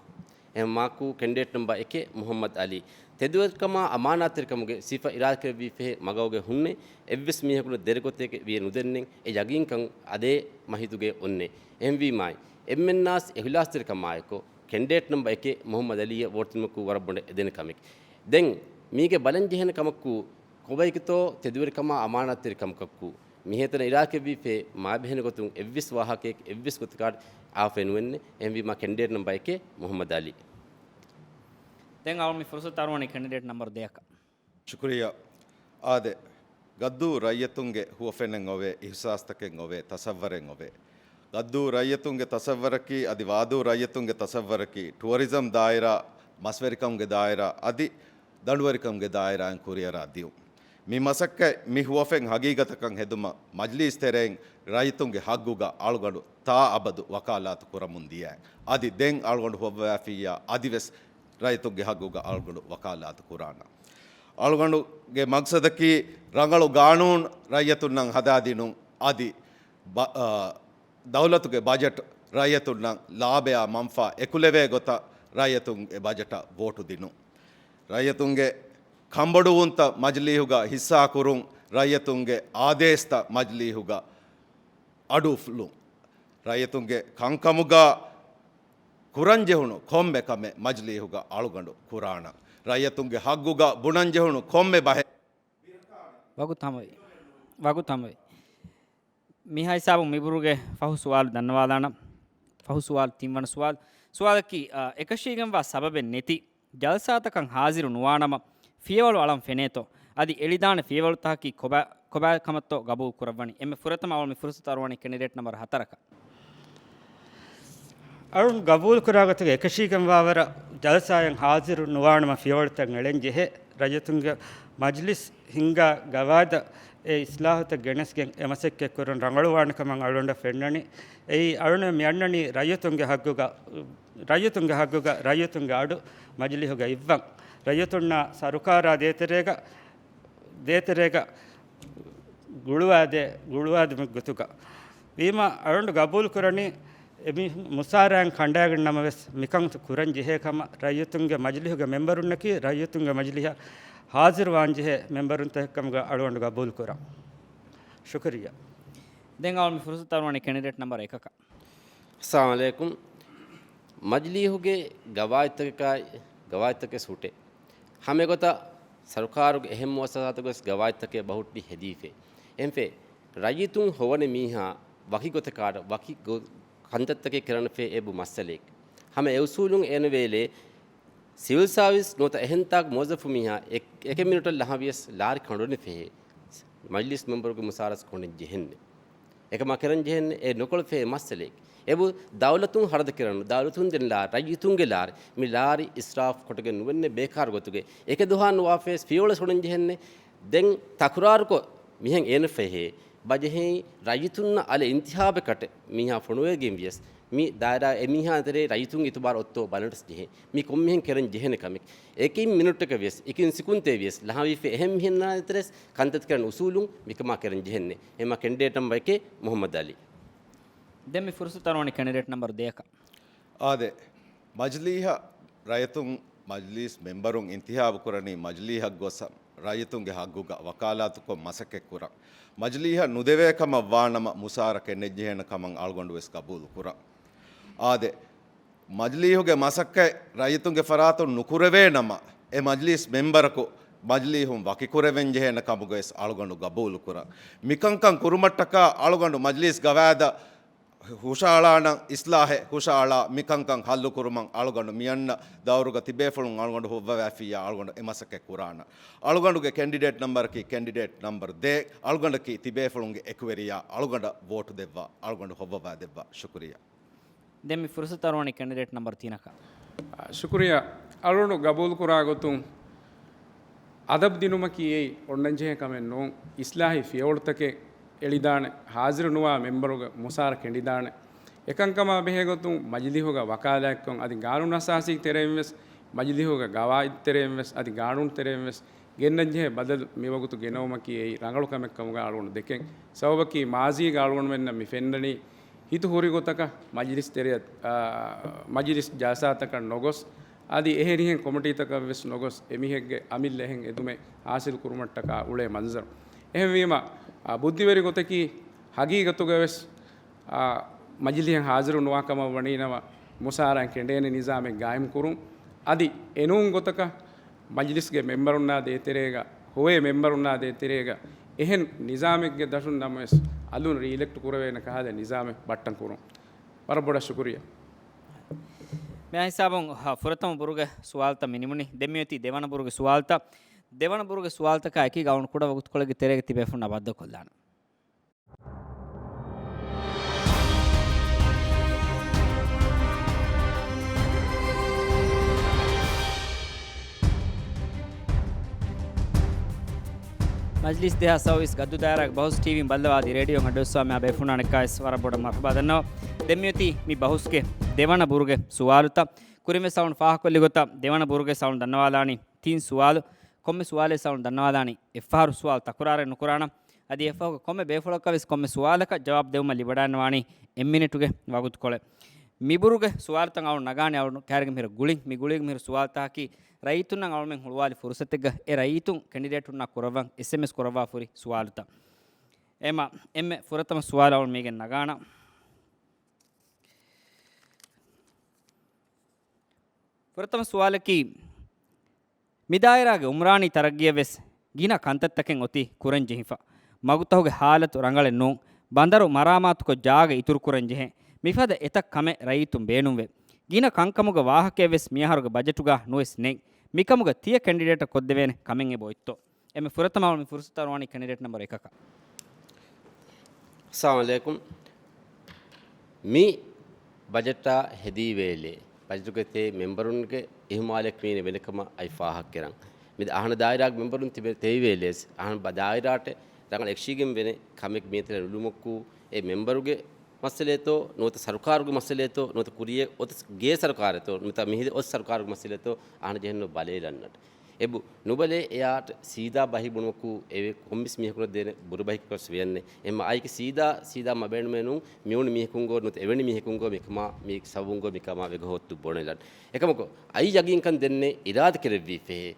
އެހެން މާކު ކެންޑިޑޭޓް ނަމްބަރ އެކެއް މުޙައްމަދު އަލީ. ތެދުވެރިކަމާ އަމާނާތްތެރިކަމުގެ ސިފަ އިރާދަކުރެއްވި ފެހެ މަގައުގެ ހުންނެ އެއްވެސް މީހަކުން ދެރަ ގޮތެކެ ވިޔަ ނުދެންނެން އެ ޔަގީންކަން އަދޭ މަހިތުގެ އޮންނެ. އެހެންވީމާއި، އެންމެންނާސް އިހުލާސްތެރިކަމާއެކު، ކެންޑިޑޭޓް ނަމްބަރ އެކެއް މުޙައްމަދު އަލީއަށް ވޯޓްދިނުމަކު ވަރަށް ބޮޑަށް އެދެނެ ކަމެއް. ދެން މީގެ ބަލަން ޖެހޭނެ ކަމަކު، ކޮބައިކިތޯ ތެދުވެރިކަމާ އަމާނާތްތެރިކަމަކަކު، މިހޭތަނަށް އިރާދަކުރެއްވީ މާބެހޭނެ ގޮތުން އެއްވެސް ވާހަކައެއް އެއްވެސް ގޮތަކަށް އާފައެއް ނުވެންނެ. އެހެންވީމާ ކެންޑިޑޭޓް ނަމްބަރު އެކެއް މުހައްމަދު އަލީ. ދެން އަޅުން މި ފުރުސަތު އަރުވަނީ ކެންޑިޑޭޓް ނަމްބަރު ދެއަކަށް. ޝުކުރިއްޔާ. އާދެ، ގައްދޫ ރައްޔިތުންގެ ހުވަފެނެއް އޮވޭ، އިހުސާސްތަކެއް އޮވޭ، ތަސައްވަރެއް އޮވޭ. ގައްދޫ ރައްޔިތުންގެ ތަސައްވަރަކީ، އަދި ވާދޫ ރައްޔިތުންގެ ތަސައްވަރަކީ، ޓުއަރިޒަމް ދާއިރާ، މަސްވެރިކަމުގެ ދާއިރާ، އަދި ދަނޑުވެރިކަމުގެ ދާއިރާއިން ކުރިއަރާ ދިޔުން. މި މަސައްކަތް މި ހުވަފެން ހަގީގަތަކަށް ހެދުމަށް މަޖްލީސް ތެރެއިން ރައްޔިތުންގެ ހައްގުގަ އަޅުގަނޑު ތާ އަބަދު ވަކާލާތު ކުރަމުން ދިޔައިން. އަދި ދެން އަޅުގަނޑު ހޮއްވަވާފިއްޔާ އަދިވެސް ރައްޔިތުންގެ ހައްގުގަ އަޅުގަނޑު ވަކާލާތު ކުރާނަން. އަޅުގަނޑުގެ މަގްސަދަކީ ރަނގަޅު ގާނޫނު ރައްޔިތުންނަށް ހަދާދިނުން، އަދި ބަ-، އާ، ދައުލަތުގެ ބަޖެޓް ރައްޔިތުންނަށް ލާބަޔާ މަންފާ އެކުލެވޭ ގޮތަށް ރައްޔިތުންގެ ބަޖެޓަށް ވޯޓު ދިނުން. ރައްޔިތުންގެ ކަންބޮޑުވުންތައް މަޖިލީހުގަ ހިއްސާކުރުން، ރައްޔިތުންގެ އާދޭސްތައް މަޖިލީހުގަ އަޑުއުފުލުން. ރައްޔިތުންގެ ކަންކަމުގަ ކުރަންޖެހުނު ކޮންމެ ކަމެއް މަޖިލީހުގަ އަޅުގަނޑު ކުރާނަން. ރައްޔިތުންގެ ހައްގުގަ ބުނަންޖެހުނު ކޮންމެ ބަހެއް. ވަގުތު ހަމަވި. ވަގުތު ހަމަވި. މިހާ ހިސާބުން މިބުރުގެ ފަހު ސުވާލު ދަންނަވާލާނަން. ފަހު ސުވާލު، ތިންވަނަ ސުވާލު. ސުވާލަކީ، އަ، އެކަށީގެންވާ ސަބަބެއް ނެތި ޖަލްސާތަކަށް ހާޒިރު ނުވާނަމަ، ފިޔަވަޅު އަޅަން ފެނޭތޯ؟ އަދި އެޅިދާނެ ފިޔަވަޅުތަކަކީ ކޮބާ، ކޮބާ ކަމަށްތޯ ގަބޫލު ކުރައްވަނީ؟ އެންމެ ފުރަތަމަ އަޅުން މި ފުރުސަތު އަރުވަނީ ކެނޑިޑޭޓް ނަމްބަރު ހަތަރަކަށް. އަޅުން ގަބޫލު ކުރާ ގޮތުގަ އެކަށީގެންވާވަރަށް ޖަލްސާއަށް ހާޒިރު ނުވާނަމަ ފިޔަވަޅުތައް އެޅެން ޖެހޭ. ރައްޔިތުންގެ މަޖްލިސް ހިންގާ ގަވާއިދަށް އެ އިސްލާހުތައް ގެނެސްގެން އެ މަސައްކަތް ކުރަން ރަނގަޅުވާނެ ކަމަށް އަޅުގަނޑަށް ފެންނަނީ. އެއީ އަޅުގަނޑު މި އަންނަނީ ރައްޔިތުންގެ ހައްގުގަ، ރައްޔިތުންގެ ހައްގުގަ ރައްޔިތުންގެ އަޑު މަޖިލީހުގަ އިއްވަން. ރައްޔިތުންނާ ސަރުކާރާ ދޭތެރޭގަ، ދޭތެރޭގަ ގުޅުވާދޭ، ގުޅުވާދެމުގެ ގޮތުގަ. ވީމާ އަޅުގަނޑު ގަބޫލު ކުރަނީ އެމީހުން މުސާރައިން ކަނޑައިގެން ނަމަވެސް މިކަން ކުރަން ޖެހޭ ކަމަށް ރައްޔިތުންގެ މަޖިލީހުގެ މެމްބަރުންނަކީ ރައްޔިތުންގެ މަޖިލީހަށް ހާޒިރުވާން ޖެހޭ މެމްބަރުންތަކެއް ކަމުގަ އަޅުގަނޑު ގަބޫލު ކުރަން. ޝުކުރިއްޔާ. ދެން އަޅުން މި ފުރުސަތު އަރުވަނީ ކެނޑިޑޭޓް ނަމްބަރު އެކަކަށް. އައްސަލާމު ޢަލައިކުމް. މަޖިލީހުގެ ގަވާއިދުތަކަކާއި، ގަވާއިދުތަކެއް ހުއްޓޭ. ހަމައެގޮތަށް ސަރުކާރުގެ އެހެން މުއައްސަސާތަކުވެސް ގަވާއިދުތަކެއް ބަހުއްޓި ހެދީފޭ. އެހެންފޭ، ރައްޔިތުން ހޮވަނެ މީހާ ވަކި ގޮތަކާ ވަކި ގޮ-، ކަންތައްތަކެއް ކެރަންފޭ އެބު މައްސަލައެއް. ހަމަ އެ އުސޫލުން އޭނަ ވޭލޭ ސިވިލް ސާވިސް ނުވަތަ އެހެންތާކު މުވައްޒަފު މީހާ އެ-، އެކެއް މިނިޓަށް ލަހަވިޔަސް ލާރި ކަނޑުނެ ފެހޭ. މަޖިލިސް މެމްބަރުގެ މުސާރަސް ކޮނޑެއް ޖެހެންނެ. އެކަމާ ކެރަން ޖެހެންނެ. އެ ނުކޮޅަށް ފެހޭ މައްސަލައެއް. އެބު ދައުލަތުން ހަރަދު ކެރަން، ދައުލަތުން ދެން ލާ-، ރައްޔިތުންގެ ލާރި. މި ލާރި އިސްރާފް ކޮޓަގެން ނުވެންނެ ބޭކާރު ގޮތުގެ. އެކެއް ދުވަހަށް ނުވާފަވެސް ފިޔަވަޅު ކޮނޑެއް ޖެހެންނެ. ދެން ތަކުރާރުކޮށް މިހެން އޭނަ ފެހޭ. ބަޖެހެއް ރައްޔިތުންނަށް އަލަށް އިންތިހާބެއް ކަޓެއް މީހާ ފޮނުވެގެން ވިޔަސް، މި ދާއިރާ އެ މީހާ ތެރޭ ރައްޔިތުން އިތުބާރު އޮއްތޯ ބަލަންސް ޖެހޭ. މި ކޮންމެހެން ކެރަން ޖެހޭނެ ކަމެއް. އެކި މިނިޓަކަށް ވިޔަސް، އެކި ސިކުންތެއް ވިޔަސް، ލަހަވީފެ އެހެން މިހެންނާ ތެރެސް ކަންތައް ކެރަން އުސޫލުން މިކަމާ ކެރަން ޖެހެންނެ. އެމާ ކެނޑިޑޭޓް ނަމްބަރު އެކެއް މުހައްމަދު އަލީ. ދެން މި ފުރުސަތު އަރުވަނީ ކެނޑިޑޭޓް ނަމްބަރު ދެއަކަށް. އާދެ، މަޖިލީހަށް ރައްޔިތުން މަޖިލީސް މެމްބަރުން އިންތިހާބު ކުރަނީ މަޖިލީހަށް ގޮސް ރައްޔިތުންގެ ހައްގުގަ ވަކާލާތުކޮށް މަސައްކަތް ކުރަން. މަޖިލީހަށް ނުދެވޭ ކަމަށް ވާނަމަ މުސާރަ ކެނޑެންޖެހޭނެ ކަމަށް އަޅުގަނޑު ވެސް ގަބޫލު ކުރަން. އާދެ، މަޖިލީހުގެ މަސައްކަތް ރައްޔިތުންގެ ފަރާތުން ނުކުރެވޭ ނަމަ، އެ މަޖިލީސް މެމްބަރަކު މަޖިލީހުން ވަކިކުރެވެން ޖެހޭނެ ކަމުގަވެސް އަޅުގަނޑު ގަބޫލު ކުރަން. މިކަންކަން ކުރުމަށްޓަކާ އަޅުގަނޑު މަޖިލީސް ގަވާއިދަށް ހުށައަޅާނަން، އިސްލާހެއް ހުށައަޅާ، މިކަންކަން ހައްލު ކުރުމަށް އަޅުގަނޑު މިއަންނަ ދައުރުގަ ތިބޭފުޅުން އަޅުގަނޑު ހޮއްވަވާފިއްޔާ އަޅުގަނޑު އެ މަސައްކަތް ކުރާނަން. އަޅުގަނޑުގެ ކެނޑިޑޭޓް ނަމްބަރަކީ ކެނޑިޑޭޓް ނަމްބަރު ދޭއް. އަޅުގަނޑަކީ ތިބޭފުޅުންގެ އެކުވެރިޔާ. އަޅުގަނޑަށް ވޯޓު ދެއްވާ، އަޅުގަނޑު ހޮއްވަވާ ދެއްވާ. ޝުކުރިއްޔާ. ދެން މި ފުރުސަތު އަރުވަނީ ކެނޑިޑޭޓް ނަމްބަރު ތިނަކަށް. އާ، ޝުކުރިއްޔާ. އަޅުގަނޑު ގަބޫލު ކުރާ ގޮތުން އަދަބު ދިނުމަކީ އެއީ އޮންނަންޖެހޭ ކަމެއް ނޫން. އިސްލާހީ ފިޔަވަޅުތަކެއް އެޅިދާނެ، ހާޒިރު ނުވާ މެމްބަރުގެ މުސާރަ ކެނޑިދާނެ. އެކަންކަމާ ބެހޭ ގޮތުން މަޖިލީހުގަ ވަކާލާތްކޮށް އަދި ގާނޫނު އަސާސީ ތެރެއިން ވެސް، މަޖިލީހުގެ ގަވާއިދު ތެރެއިން ވެސް، އަދި ގާނޫނު ތެރެއިން ވެސް ގެންނަންޖެހޭ ބަދަލު މިވަގުތު ގެނައުމަކީ އެއީ ރަނގަޅު ކަމެއް ކަމުގަ އަޅުގަނޑު ދެކެން. ސަބަބަކީ މާޒީގަ އަޅުގަނޑުމެންނަށް މި ފެންނަނީ ހިތު ހުރި ގޮތަކަށް މަޖިލިސް ތެރެއަށް، އާ، މަޖިލިސް ޖަލްސާތަކަށް ނޮގޮސް، އަދި އެހެރިހެން ކޮމިޓީތަކަށް ވެސް ނޮގޮސް، އެމީހެއްގެ އަމިއްލަ އެހެން އެދުމެއް ހާސިލް ކުރުމަށްޓަކާ އުޅޭ މަންޒަރު. އެހެންވީމަ، އާ، ބުއްދިވެރި ގޮތަކީ ހަގީގަތުގަ ވެސް، އާ، މަޖިލިހަށް ހާޒިރު ނުވާ ކަމަށް ވަނީ ނަމަ، މުސާރައިން ކެނޑޭނެ ނިޒާމެއް ގާއިމް ކުރުން. އަދި އެނޫން ގޮތަކަށް މަޖިލިސްގެ މެމްބަރުންނާ ދޭތެރޭގަ، ހޮވޭ މެމްބަރުންނާ ދޭތެރޭގަ އެހެން ނިޒާމެއްގެ ދަށުން ނަމަވެސް އަލުން ރީއިލެކްޓް ކުރެވޭނެ ކަހަލަ ނިޒާމެއް ބައްޓަން ކުރުން. ވަރަށް ބޮޑަށް ޝުކުރިއްޔާ. މިއާ ހިސާބުން، ހަ، ފުރަތަމަ ބުރުގެ ސުވާލުތައް މި ނިމުނީ. ދެން މިއޮތީ ދެވަނަ ބުރުގެ ސުވާލުތައް. ދެވަނަ ބުރުގެ ސުވާލުތަކާ އެކީގަ އަޅުގަނޑު ކުޑަ ވަގުތުކޮޅެއްގެ ތެރޭގަ ތިބޭފުންނާ ބައްދަލުކޮށްލާނަން. މަޖްލީސް ދެހާސް ސައުވީސް ގައްދޫ ދާއިރާގެ ބަހުސް ޓީވީން ބައްލަވާ އަދި ރޭޑިއޯއިން އަޑުއައްސަވާ މިއާ ބޭފުނާނެކާވެސް ވަރަށް ބޮޑަށް މަރުޙަބާ ދަންނަވަން. ދެން މިއޮތީ މި ބަހުސްގެ ދެވަނަ ބުރުގެ ސުވާލުތައް. ކުރިންވެސް އަޅުން ފާހަގަކޮށްލި ގޮތަށް ދެވަނަ ބުރުގެ ސައުން ދަންނަވާލާނީ ތިން ސުވާލު. ކޮންމެ ސުވާލެއް ސައުން ދަންނަވާލާނީ އެއްފަހަރު ސުވާލު ތަކުރާރެއް ނުކުރާނަން. އަދި އެއްފަހުގެ ކޮންމެ ބޭފުޅަކަށް ވެސް ކޮންމެ ސުވާލަކަށް ޖަވާބު ދެވުމަށް ލިބިވަޑައިގަންނަވާނީ އެއް މިނިޓުގެ ވަގުތުކޮޅެއް. މިބުރުގެ ސުވާލުތައް އަޅުން ނަގާނީ އަޅުން ކައިރިގެ މިހިރަ ގުޅިން. މި ގުޅީގެ މިހިރަ ސުވާލުތަކަކީ ރައްޔިތުންނަށް އަޅުމެން ހުޅުވާލި ފުރުސަތެއްގަ އެ ރައްޔިތުން ކެނޑިޑޭޓުންނާ ކުރައްވަން އެސްއެމްއެސް ކުރައްވާފަހުރި ސުވާލުތައް. އެމަ، އެންމެ ފުރަތަމަ ސުވާލު އަޅުން މީގެން ނަގާނަން. ފުރަތަމަ ސުވާލަކީ، މި ދާއިރާގެ އުމްރާނީ ތަރައްގީއަށް ވެސް ގިނަ ކަންތައްތަކެއް އޮތީ ކުރަން ޖެހިފަ. މަގުތަހުގެ ހާލަތު ރަނގަޅެއް ނޫން. ބަނދަރު މަރާމާތުކޮށް ޖާގަ އިތުރު ކުރަން ޖެހޭ. މިފަދަ އެތައް ކަމެއް ރައްޔިތުން ބޭނުންވޭ. ގިނަ ކަންކަމުގެ ވާހަކައެއް ވެސް މިއަހަރުގެ ބަޖެޓުގަ ނުވެސް ނެތް. މިކަމުގަ ތިޔަ ކެންޑިޑޭޓަށް ކޮށްދެވޭނެ ކަމެއް އެބަ އޮތްތޯ؟ އެންމެ ފުރަތަމަ އަޅުން މި ފުރުސަތު އަރުވާނީ ކެނޑިޑޭޓް ނަމްބަރު އެކަކަށް. އައްސަލާމު ޢަލައިކުމް. މި ބަޖެޓާ ހެދީ ވޭލޭ، ބަޖެޓުގެ ތެ މެމްބަރުންގެ އިހުމާލެއް މީނެ ވެނެ ކަމަށް އައި ފާހަގަ ކެރަން. މި އަހަން ދާއިރާގެ މެމްބަރުން ތިބެ ތެއި ވޭލޭސް، އަހަން ބަ ދާއިރާޓެ ރަނގަޅަށް އެކްޝީގެން ވެނެ ކަމެއް މީތެރެ ނުލުމަކު، އެ މެމްބަރުގެ މައްސަލޭތޯ، ނުވަތަ ސަރުކާރުގެ މައްސަލޭތޯ، ނުވަތަ ކުރިޔަށް އޮތަސް ގޭ ސަރުކާރެތޯ، ނުވަތަ މިހިރަ އޮތް ސަރުކާރުގެ މައްސަލޭތޯ، އަހަން ޖެހެންނު ބަލޭލަންނަޓް. އެބު ނުބަލޭ އެޔާޓް ސީދާ ބަހި ބުނުމަކު އެވެ ކޮންމެސް މީހަކުނަށް ދޭނެ ބުރަބަހިކަސް ވެޔަންނެ. އެމަ އައިކެ ސީދާ، ސީދާ މަބޭނުމެނު މިއުނި މީހަކުންގޯ ނުތަ އެވެނި މީހަކުންގޯ މިކަމާ މީ ސަބުންގޯ މިކަމާ ވެގޮހޮއްތު ބޮނެލަން. އެކަމަކު އައި ޔަގީންކަން ދެންނެ އިރާދަ ކެރެއްވީ ފެހޭ.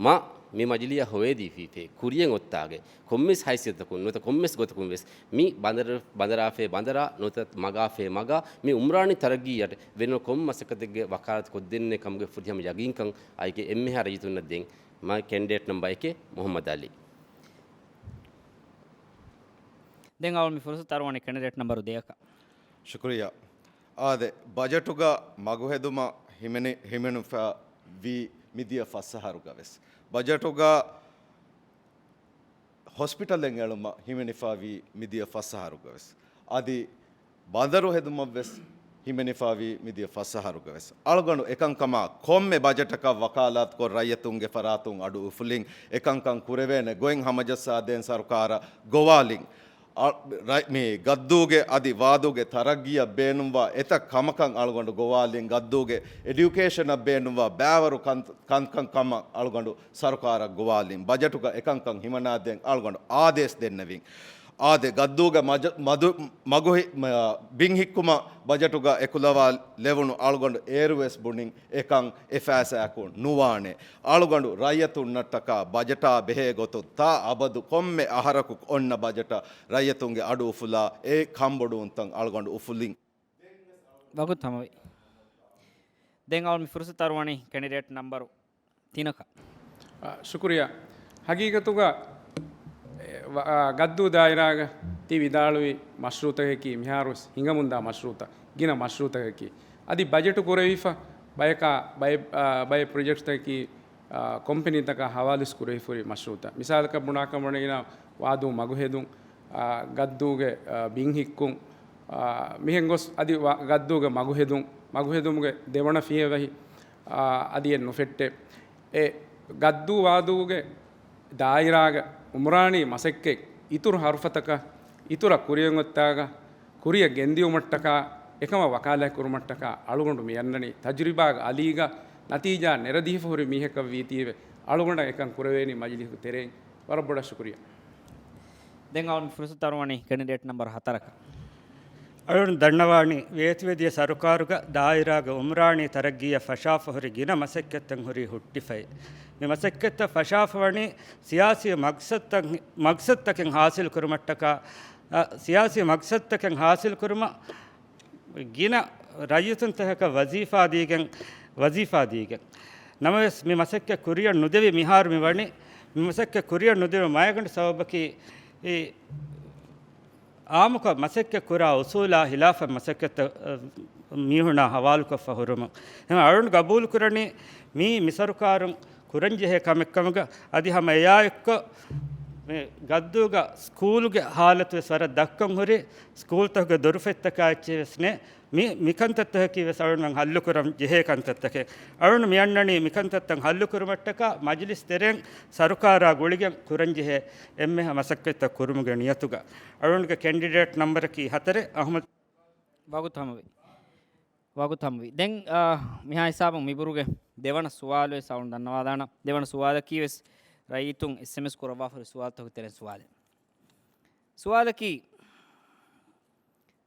މަ މި މަޖިލީއަށް ހޮވޭދީފީފޭ ކުރިޔަށް އޮއްތާގެ ކޮންމެސް ހައިސިއްޔަތަކުން ނުވަތަ ކޮންމެސް ގޮތަކުން ވެސް މި ބަނދަރ، ބަނދަރާފޭ ބަނދަރާ ނުވަތަ މަގާފޭ މަގާ މި އުމްރާނީ ތަރައްގީއަށް ވެނު ކޮން މަސައްކަތެއްގެ ވަކާލަތު ކޮށްދޭނެ ކަމުގެ ފުރިހަމަ ޔަގީންކަން އައިކެ އެންމެހާ ރައްޔިތުންނަށް ދޭން. މަ ކެންޑިޑޭޓް ނަމްބަރ އެކެއް މުހައްމަދު އަލީ. ދެން އަޅު މި ފުރުސަތު އަރުވަނީ ކެންޑިޑޭޓް ނަމްބަރު ދެއަކަށް. ޝުކުރިއްޔާ. އާދެ، ބަޖެޓުގަ މަގުހެދުމަށް ހިމެނި، ހިމެނުފަ ވީ މިދިޔަ ފަސް އަހަރުގަ ވެސް. ބަޖެޓުގަ ހޮސްޕިޓަލެއް އެޅުމަށް ހިމެނިފަ ވީ މިދިޔަ ފަސް އަހަރުގަ ވެސް. އަދި ބަނދަރު ހެދުމަށް ވެސް ހިމެނިފަ ވީ މިދިޔަ ފަސް އަހަރުގަ ވެސް. އަޅުގަނޑު އެކަންކަމާ ކޮންމެ ބަޖެޓަކަށް ވަކާލާތުކޮށް ރައްޔިތުންގެ ފަރާތުން އަޑު އުފުލިން އެކަންކަން ކުރެވޭނެ ގޮތް ހަމަޖައްސާދޭން ސަރުކާރަށް ގޮވާލިން. އަ، ރައި-، މި ގައްދޫގެ އަދި ވާދޫގެ ތަރައްގީއަށް ބޭނުންވާ އެތައް ކަމަކަށް އަޅުގަނޑު ގޮވާލިން، ގައްދޫގެ އެޑިއުކޭޝަނަށް ބޭނުންވާ ބައިވަރު ކަން-، ކަންކަން ކަމަށް އަޅުގަނޑު ސަރުކާރަށް ގޮވާލިން. ބަޖެޓުގަ އެކަންކަން ހިމަނާދޭން އަޅުގަނޑު އާދޭސް ދެންނެވިން. އާދެ، ގައްދޫގެ މަޖަ-، މަދު-، މަގު ހި-، މަ-، ބިން ހިއްކުމަށް ބަޖެޓުގަ އެކުލަވާ ލެވުނު އަޅުގަނޑު އޭރުވެސް ބުނިން އެކަން އެ ފައިސާއަކުން ނުވާނެ. އަޅުގަނޑު ރައްޔިތުންނަށްޓަކާ ބަޖެޓާ ބެހޭ ގޮތުން ތާ އަބަދު ކޮންމެ އަހަރަކު އޮންނަ ބަޖެޓަށް ރައްޔިތުންގެ އަޑު އުފުލާ އެ ކަންބޮޑުވުންތައް އަޅުގަނޑު އުފުލިން. ވަގުތު ހަމަވި. ދެން އަޅު މި ފުރުސަތު އަރުވަނީ ކެނޑިޑޭޓް ނަމްބަރު ތިނަކަށް. އާ، ޝުކުރިއްޔާ. ހަގީގަތުގަ، އެ، ވަ-، އާ، ގައްދޫ ދާއިރާގަ ތި ވިދާޅުވި މަޝްރޫއުތަކަކީ މިހާރުވެސް ހިނގަމުންދާ މަޝްރޫއުތައް، ގިނަ މަޝްރޫއުތަކަކީ. އަދި ބަޖެޓު ކުރެވިފަ ބަޔަކާ، ބައެއް، އާ، ބައެއް ޕްރޮޖެކްޓްތަކަކީ، އާ، ކޮމްޕެނީތަކާ ހަވާލުވެސް ކުރެވިފަހުރި މަޝްރޫއުތައް. މިސާލަކަށް ބުނާކަމަށް ވަނީ ގިނަ ވާދޫ މަގުހެދުން، އާ، ގައްދޫގެ، އާ، ބިން ހިއްކުން، އާ، މިހެން ގޮސް އަދި ވާ-، ގައްދޫގެ މަގުހެދުން، މަގުހެދުމުގެ ދެވަނަ ފިޔަވަހި، އާ، އަދި އެއް ނުފެއްޓޭ. އެ ގައްދޫ ވާދޫގެ ދާއިރާގެ އުމްރާނީ މަސައްކަތް އިތުރު ހަރުފަތަކަށް، އިތުރަށް ކުރިޔަށް އޮތްތާގަ، ކުރިޔަށް ގެންދިއުމަށްޓަކާ، އެކަމަށް ވަކާލާތް ކުރުމަށްޓަކާ އަޅުގަނޑު މި އަންނަނީ ތަޖުރިބާގެ އަލީގަ ނަތީޖާ ނެރަދީފަ ހުރި މީހަކަށް ވީތީވެ، އަޅުގަނޑަށް އެކަން ކުރެވޭނީ މަޖިލީހުގެ ތެރެއިން. ވަރަށް ބޮޑަށް ޝުކުރިއްޔާ. ދެން އަޅު މި ފުރުސަތު އަރުވަނީ ކެނޑިޑޭޓް ނަމްބަރު ހަތަރަކަށް. އަޅުން ދަންނަވާނީ، ވޭތުވެދިޔަ ސަރުކާރުގަ ދާއިރާގެ އުމްރާނީ ތަރައްގީއަށް ފަށާފަ ހުރި ގިނަ މަސައްކަތްތައް ހުރީ ހުއްޓިފައި. މި މަސައްކަތްތައް ފަށާފަ ވަނީ ސިޔާސީ މަގްސަދުތައް، މަގްސަދުތަކެއް ހާސިލް ކުރުމަށްޓަކާ، އަ، ސިޔާސީ މަގްސަދުތަކެއް ހާސިލް ކުރުމަށް ގިނަ ރައްޔިތުންތަކަކަށް ވަޒީފާ ދީގެން، ވަޒީފާ ދީގެން. ނަމަވެސް، މި މަސައްކަތް ކުރިއަށް ނުދެވި މިހާރު މި ވަނީ މަސައްކަތް ކުރިއަށް ނުދިނުމުގެ މައިގަނޑު ސަބަބަކީ، އާއްމުކޮށް މަސައްކަތް ކުރާ އުސޫލާ ހިލާފަށް މަސައްކަތްތައް، އަ، މީހުންނާ ހަވާލުކޮށްފަ ހުރުމުން. އެހެން އަޅުން ގަބޫލުކުރަނީ މީ މި ސަރުކާރުން ކުރަންޖެހޭ ކަމެއްކަމުގަ. އަދި ހަމަ އެއާއެއްކޮށް މި ގައްދޫގަ ސްކޫލުގެ ހާލަތުވެސް ވަރަށް ދަށްކަން ހުރި، ސްކޫލްތަކުގެ ދޮރުފަތްތަކާ އެއްޗެއް ވެސް ނެތް. މި، މިކަންތައްތަކަކީ ވެސް އަޅުން ހައްލުކުރަން ޖެހޭ ކަންތައްތަކެއް. އަޅުން މިއަންނަނީ މިކަންތައްތައް ހައްލުކުރުމަށްޓަކާ މަޖިލިސް ތެރެއިން ސަރުކާރާ ގުޅިގެން ކުރަންޖެހޭ އެންމެހާ މަސައްކަތްތައް ކުރުމުގެ ނިޔަތުގަ. އަޅުންގެ ކެންޑިޑޭޓް ނަމްބަރަކީ ހަތަރެއް، އަހުމަދު. ވަގުތު ހަމަވި. ވަގުތު ހަމަވި. ދެން، އާ، މިހާ ހިސާބުން މިބުރުގެ ދެވަނަ ސުވާލުވެސް އަޅުން ދަންނަވާލާނަން. ދެވަނަ ސުވާލަކީ ވެސް ރައްޔިތުން އެސްއެމްއެސް ކުރައްވާފައި ސުވާލުތަކުގެ ތެރެއިން ސުވާލެއް. ސުވާލަކީ،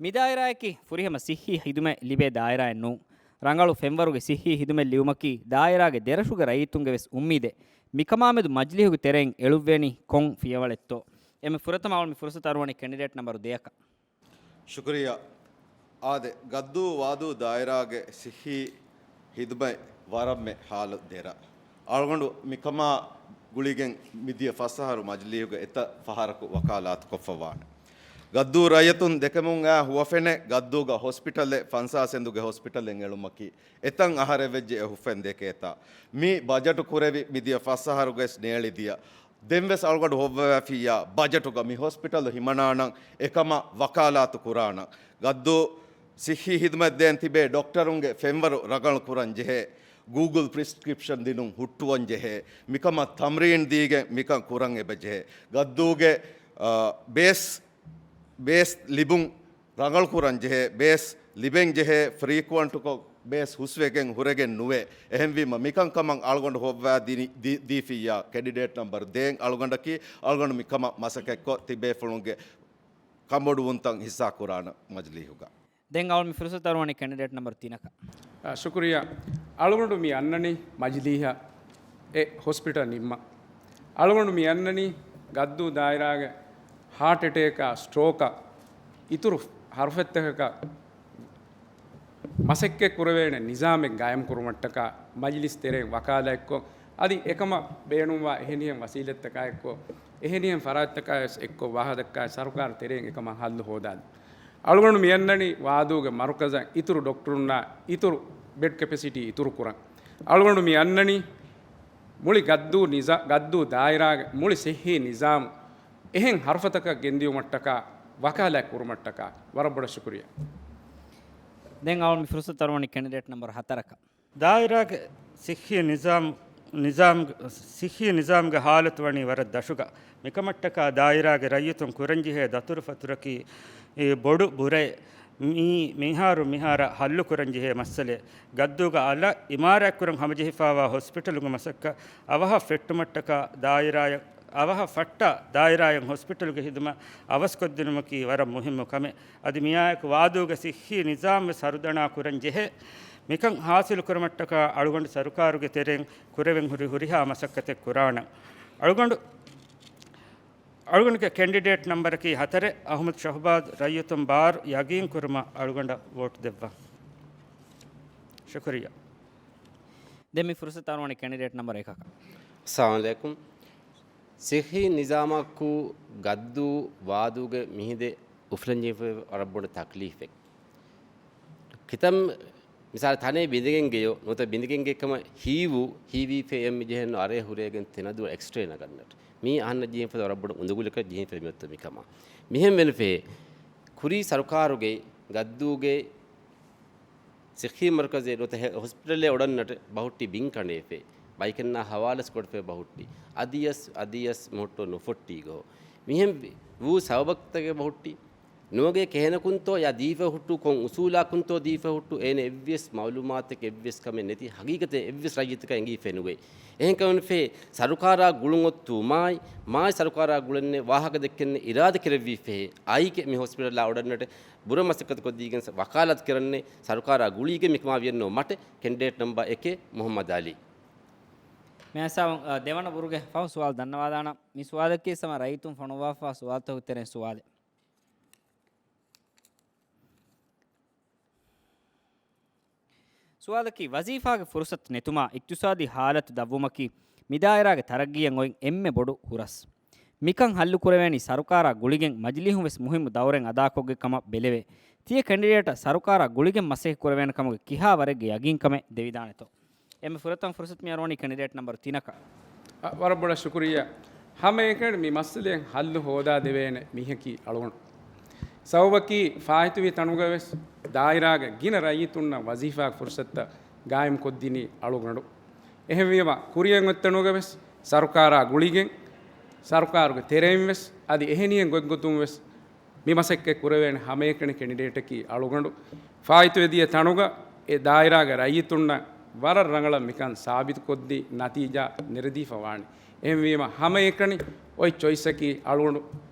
މި ދާއިރާއަކީ ފުރިހަމަ ސިއްހީ ހިދުމަތް ލިބޭ ދާއިރާއެއް ނޫން. ރަނގަޅު ފެންވަރުގެ ސިއްހީ ހިދުމަތް ލިބުމަކީ ދާއިރާގެ ދެރަށުގެ ރައްޔިތުންގެ ވެސް އުއްމީދެއް. މިކަމާމެދު މަޖިލީހުގެ ތެރެއިން އެޅުއްވޭނީ ކޮން ފިޔަވަޅެއްތޯ؟ އެންމެ ފުރަތަމަ އަޅުގަނޑު މި ފުރުސަތު އަރުވަނީ ކެންޑިޑޭޓް ނަމްބަރު ދެއަކަށް. ޝުކުރިއްޔާ. އާދެ، ގައްދޫ ވާދޫ ދާއިރާގެ ސިއްހީ ހިދުމަތް ވަރަށްމެ ހާލަތު ދެރަ. އަޅުގަނޑު މިކަމާ ގުޅިގެން މިދިޔަ ފަސް އަހަރު މަޖިލީހުގެ އެތައް ފަހަރަކު ވަކާލާތުކޮށްފަ ވާނެ. ގައްދޫ ރައްޔިތުން ދެކެމުން އާ ހުވަފެނެއް ގައްދޫގަ ހޮސްޕިޓަލެއް، ފަންސާސް އެނދުގެ ހޮސްޕިޓަލެއް އެޅުމަކީ، އެތައް އަހަރެއް ވެއްޖެ އެ ހުފެން ދެކޭތާ. މި ބަޖެޓު ކުރެވި މިދިޔަ ފަސް އަހަރުގައި ނޭޅިދިޔަ ދެންވެސް އަޅުގަނޑު ހޮއްވަވައިފިއްޔާ ބަޖެޓުގަ މި ހޮސްޕިޓަލު ހިމަނާނަން އެކަމަށް ވަކާލާތު ކުރާނަން. ގައްދޫ ސިއްހީ ހިދުމަތް ދޭން ތިބޭ ޑޮކްޓަރުންގެ ފެންވަރު ރަނގަޅު ކުރަން ޖެހޭ، ގޫގުލް ޕްރިސްކްރިޕްޝަން ދިނުން ހުއްޓުވަން ޖެހޭ، މިކަމަށް ތަމްރީން ދީގެން މިކަން ކުރަން އެބަ ޖެހޭ. ގައްދޫގެ، އާ، ބޭސް ބޭސް ލިބުން ރަނގަޅުކުރަން ޖެހޭ، ބޭސް ލިބެން ޖެހޭ، ފްރީކުއަންޓުކޮށް ބޭސް ހުސްވެގެން ހުރެގެން ނުވޭ. އެހެންވީމަ މިކަންކަމަށް އަޅުގަނޑު ހޮއްވާ ދިނި-، ދީ-، ދީފިއްޔާ ކެނޑިޑޭޓް ނަމްބަރު ދޭން އަޅުގަނޑަކީ، އަޅުގަނޑު މިކަމަށް މަސައްކަތްކޮށް ތިބޭފުޅުންގެ ކަންބޮޑުވުންތައް ހިއްސާ ކުރާނަ މަޖިލީހުގަ. ދެން އަޅު މި ފުރުސަތު އަރުވަނީ ކެނޑިޑޭޓް ނަމްބަރު ތިނަކަށް. އާ، ޝުކުރިއްޔާ. އަޅުގަނޑު މި އަންނަނީ މަޖިލީހަށް އެ ހޮސްޕިޓަލް ނިންމަން. އަޅުގަނޑު މި އަންނަނީ ގައްދޫ ދާއިރާގެ ހާޓް އެޓޭކާ، ސްޓްރޯކާ އިތުރު ހަރުފަތްތަކަކަށް މަސައްކަތް ކުރެވޭނެ ނިޒާމެއް ގާއިމް ކުރުމަށްޓަކާ މަޖިލިސް ތެރެއިން ވަކާލާތްކޮށް، އަދި އެކަމަށް ބޭނުންވާ އެހެނިހެން ވަސީލަތްތަކާއެއްކޮށް، އެހެނިހެން ފަރާތްތަކާވެސް އެއްކޮށް ވާހަކަދައްކާ ސަރުކާރު ތެރެއިން އެކަމަށް ހައްލު ހޯދާލަން. އަޅުގަނޑު މި އަންނަނީ ވާދޫގެ މަރުކަޒަށް އިތުރު ޑޮކްޓަރުންނާ އިތުރު ބެޑް ކެޕެސިޓީ އިތުރު ކުރަން. އަޅުގަނޑު މި އަންނަނީ މުޅި ގައްދޫ ނިޒާ-، ގައްދޫ ދާއިރާގެ މުޅި ސިއްހީ ނިޒާމު އެހެން ހަރުފަތަކަށް ގެންދިޔުމަށްޓަކާ ވަކާލާތް ކުރުމަށްޓަކާ. ވަރަށް ބޮޑަށް ޝުކުރިއްޔާ. ދެން އަޅު މި ފުރުސަތު އަރުވަނީ ކެނޑިޑޭޓް ނަމްބަރު ހަތަރަކަށް. ދާއިރާގެ ސިއްހީ ނިޒާމް، ނިޒާމް، ސިއްހީ ނިޒާމްގެ ހާލަތު ވަނީ ވަރަށް ދަށުގަ. މިކަމަށްޓަކާ ދާއިރާގެ ރައްޔިތުން ކުރަންޖެހޭ ދަތުރުފަތުރަކީ އެ ބޮޑު ބުރައެއް. މީ މިހާރު މިހާރަށް ހައްލުކުރަންޖެހޭ މައްސަލައެއް. ގައްދޫގަ އަލަށް އިމާރާތްކުރަން ހަމަޖެހިފާވާ ހޮސްޕިޓަލުގެ މަސައްކަތް އަވަހަށް ފެއްޓުމަށްޓަކާ ދާއިރާއަށް، އަވަހަށް ފައްޓާ ދާއިރާއަށް ހޮސްޕިޓަލުގެ ހިދުމަތް އަވަސްކޮށްދިނުމަކީ ވަރަށް މުހިއްމު ކަމެއް. އަދި މިއާއެކު ވާދޫގެ ސިއްހީ ނިޒާމް ވެސް ހަރުދަނާ ކުރަން ޖެހޭ. މިކަން ހާސިލު ކުރުމަށްޓަކާ އަޅުގަނޑު ސަރުކާރުގެ ތެރެއިން ކުރެވެން ހުރި ހުރިހާ މަސައްކަތެއް ކުރާނަން. އަޅުގަނޑު، އަޅުގަނޑުގެ ކެންޑިޑޭޓް ނަމްބަރަކީ ހަތަރެއް، އަހުމަދު ޝަހުބާޒް. ރައްޔިތުން ބާރު ޔަގީން ކުރުމަށް އަޅުގަނޑަށް ވޯޓް ދެއްވާ. ޝުކުރިއްޔާ. ދެން މި ފުރުސަތު އަރުވަނީ ކެނޑިޑޭޓް ނަމްބަރު އެކަކަށް. އައްސަލާމު ޢަލައިކުމް. ސިއްހީ ނިޒާމަކު ގައްދޫ ވާދޫގެ މިހިނދެއް އުފުލަންޖެހިފައި ވަރަށް ބޮޑު ތަކްލީފެއް. ކިތަން މިސާލަށް ތަނެއް ބިނދެގެން ގެޔޮ، ނުވަތަ ބިނދެގެން ގެ ކަމަށް ހީވު، ހީވީފައި އެންމެ ޖެހެން އަރޭ ހުރޭގެން ތެނަދު އެކްސްޓްރޭ ނަގަންނަޓް. މީ އަހަންނަށް ޖެހިފަ ވަރަށް ބޮޑު އުނދަގުލަކަށް ޖެހިފަ މިއޮތްތޯ މިކަމާ. މިހެން ވެންފައި ކުރީ ސަރުކާރުގެ ގައްދޫގެ ސިއްހީ މަރުކަޒެއް ނުވަތަ ހެ-، ހޮސްޕިޓަލެއް އޮޑަންނަޓެ ބަހުއްޓި ބިން ކަނޑޭފެ، ބައިކަންނާ ހަވާލަސް ކޮޑެފެ ބަހުއްޓި. އަދިޔަސް، އަދިޔަސް މުހުއްޓު ނުފޮއްޓީގޯ. މިހެން ވި-، ވޫ ސަބަބަކްތަގެ ބަހުއްޓި. ނުވަގޭ ކެހެނަކުންތޯ ޔާ ދީފަ ހުއްޓު ކޮން އުސޫލާކުންތޯ ދީފަ ހުއްޓު އޭނަ އެއްވިޔަސް މައުލޫމާތެއް އެއްވިޔަސް ކަމެއް ނެތި ހަގީގަތެއް އެއްވިޔަސް ރައްޔިތަކަށް އެނގީ ފެނުގެ. އެހެން ކަމެން ފޭ ސަރުކާރާ ގުޅުން އޮއްތު މާތް، މާތް ސަރުކާރާ ގުޅެންނެ ވާހަކަ ދެއްކެންނެ އިރާދަ ކެރެއްވީ ފޭ. އާއިކެ މި ހޮސްޕިޓަލާ އޮޑަންނަޓެ ބުރަ މަސައްކަތު ކޮށްދީގެން ސަ-، ވަކާލާތު ކެރަންނެ ސަރުކާރާ ގުޅީގެ މިކަމާ ވިޔަންނޯ މަޓެ ކެންޑިޑޭޓް ނަމްބަރ އެކެއް މުހައްމަދު އަލީ. މި ހިސާބުން، އަ، ދެވަނަ ބުރުގެ ފަހު ސުވާލު ދަންނަވާލާނަ. މި ސުވާލަކީ ސަމަ ރައްޔިތުން ފޮނުއްވާފާ ސުވާލުތަކުގެ ތެރެއިން ސުވާލެއް. ސުވާލަކީ، ވަޒީފާގެ ފުރުސަތު ނެތުމާ އިޤްތިޞާދީ ހާލަތު ދަށްވުމަކީ މިދާއިރާގެ ތަރައްގީއަށް އޮތް އެންމެ ބޮޑު ހުރަސް. މިކަން ހައްލު ކުރެވޭނީ ސަރުކާރާ ގުޅިގެން މަޖިލީހުން ވެސް މުހިއްމު ދައުރެއް އަދާކޮށްގެން ކަމަށް ބެލެވޭ. ތިޔަ ކެނޑިޑޭޓަށް ސަރުކާރާ ގުޅިގެން މަސައްކަތް ކުރެވޭނެ ކަމުގެ ކިހާ ވަރެއްގެ ޔަގީންކަމެއް ދެވިދާނެތޯ؟ އެންމެ ފުރަތަމަ ފުރުސަތު މި އަރުވަނީ ކެނޑިޑޭޓް ނަމްބަރު ތިނަކަށް. އަ، ވަރަށް ބޮޑަށް ޝުކުރިއްޔާ. ހަމައެކަނި މި މައްސަލައިން ހައްލު ހޯދާދެވޭނެ މީހަކީ އަޅުގަނޑު. ސަބަބަކީ ފާއިތުވި ތަނުގަ ވެސް ދާއިރާގެ ގިނަ ރައްޔިތުންނަށް ވަޒީފާ ފުރުސަތުތައް ގާއިމް ކޮށްދިނީ އަޅުގަނޑު. އެހެންވީމަ ކުރިއަށް އޮތް ތަނުގަ ވެސް ސަރުކާރާ ގުޅިގެން، ސަރުކާރުގެ ތެރެއިން ވެސް އަދި އެހެނިހެން ގޮތްގޮތުން ވެސް މި މަސައްކަތް ކުރެވޭނެ ހަމައެކަނި ކެނޑިޑޭޓަކީ އަޅުގަނޑު. ފާއިތުވެދިޔަ ތަނުގަ އެ ދާއިރާގެ ރައްޔިތުންނަށް ވަރަށް ރަނގަޅަށް މިކަން ސާބިތުކޮށްދީ ނަތީޖާ ނެރެދީފަ ވާނެ. އެހެންވީމަ ހަމައެކަނި އޮތް ޗޮއިސްއަކީ އަޅުގަނޑު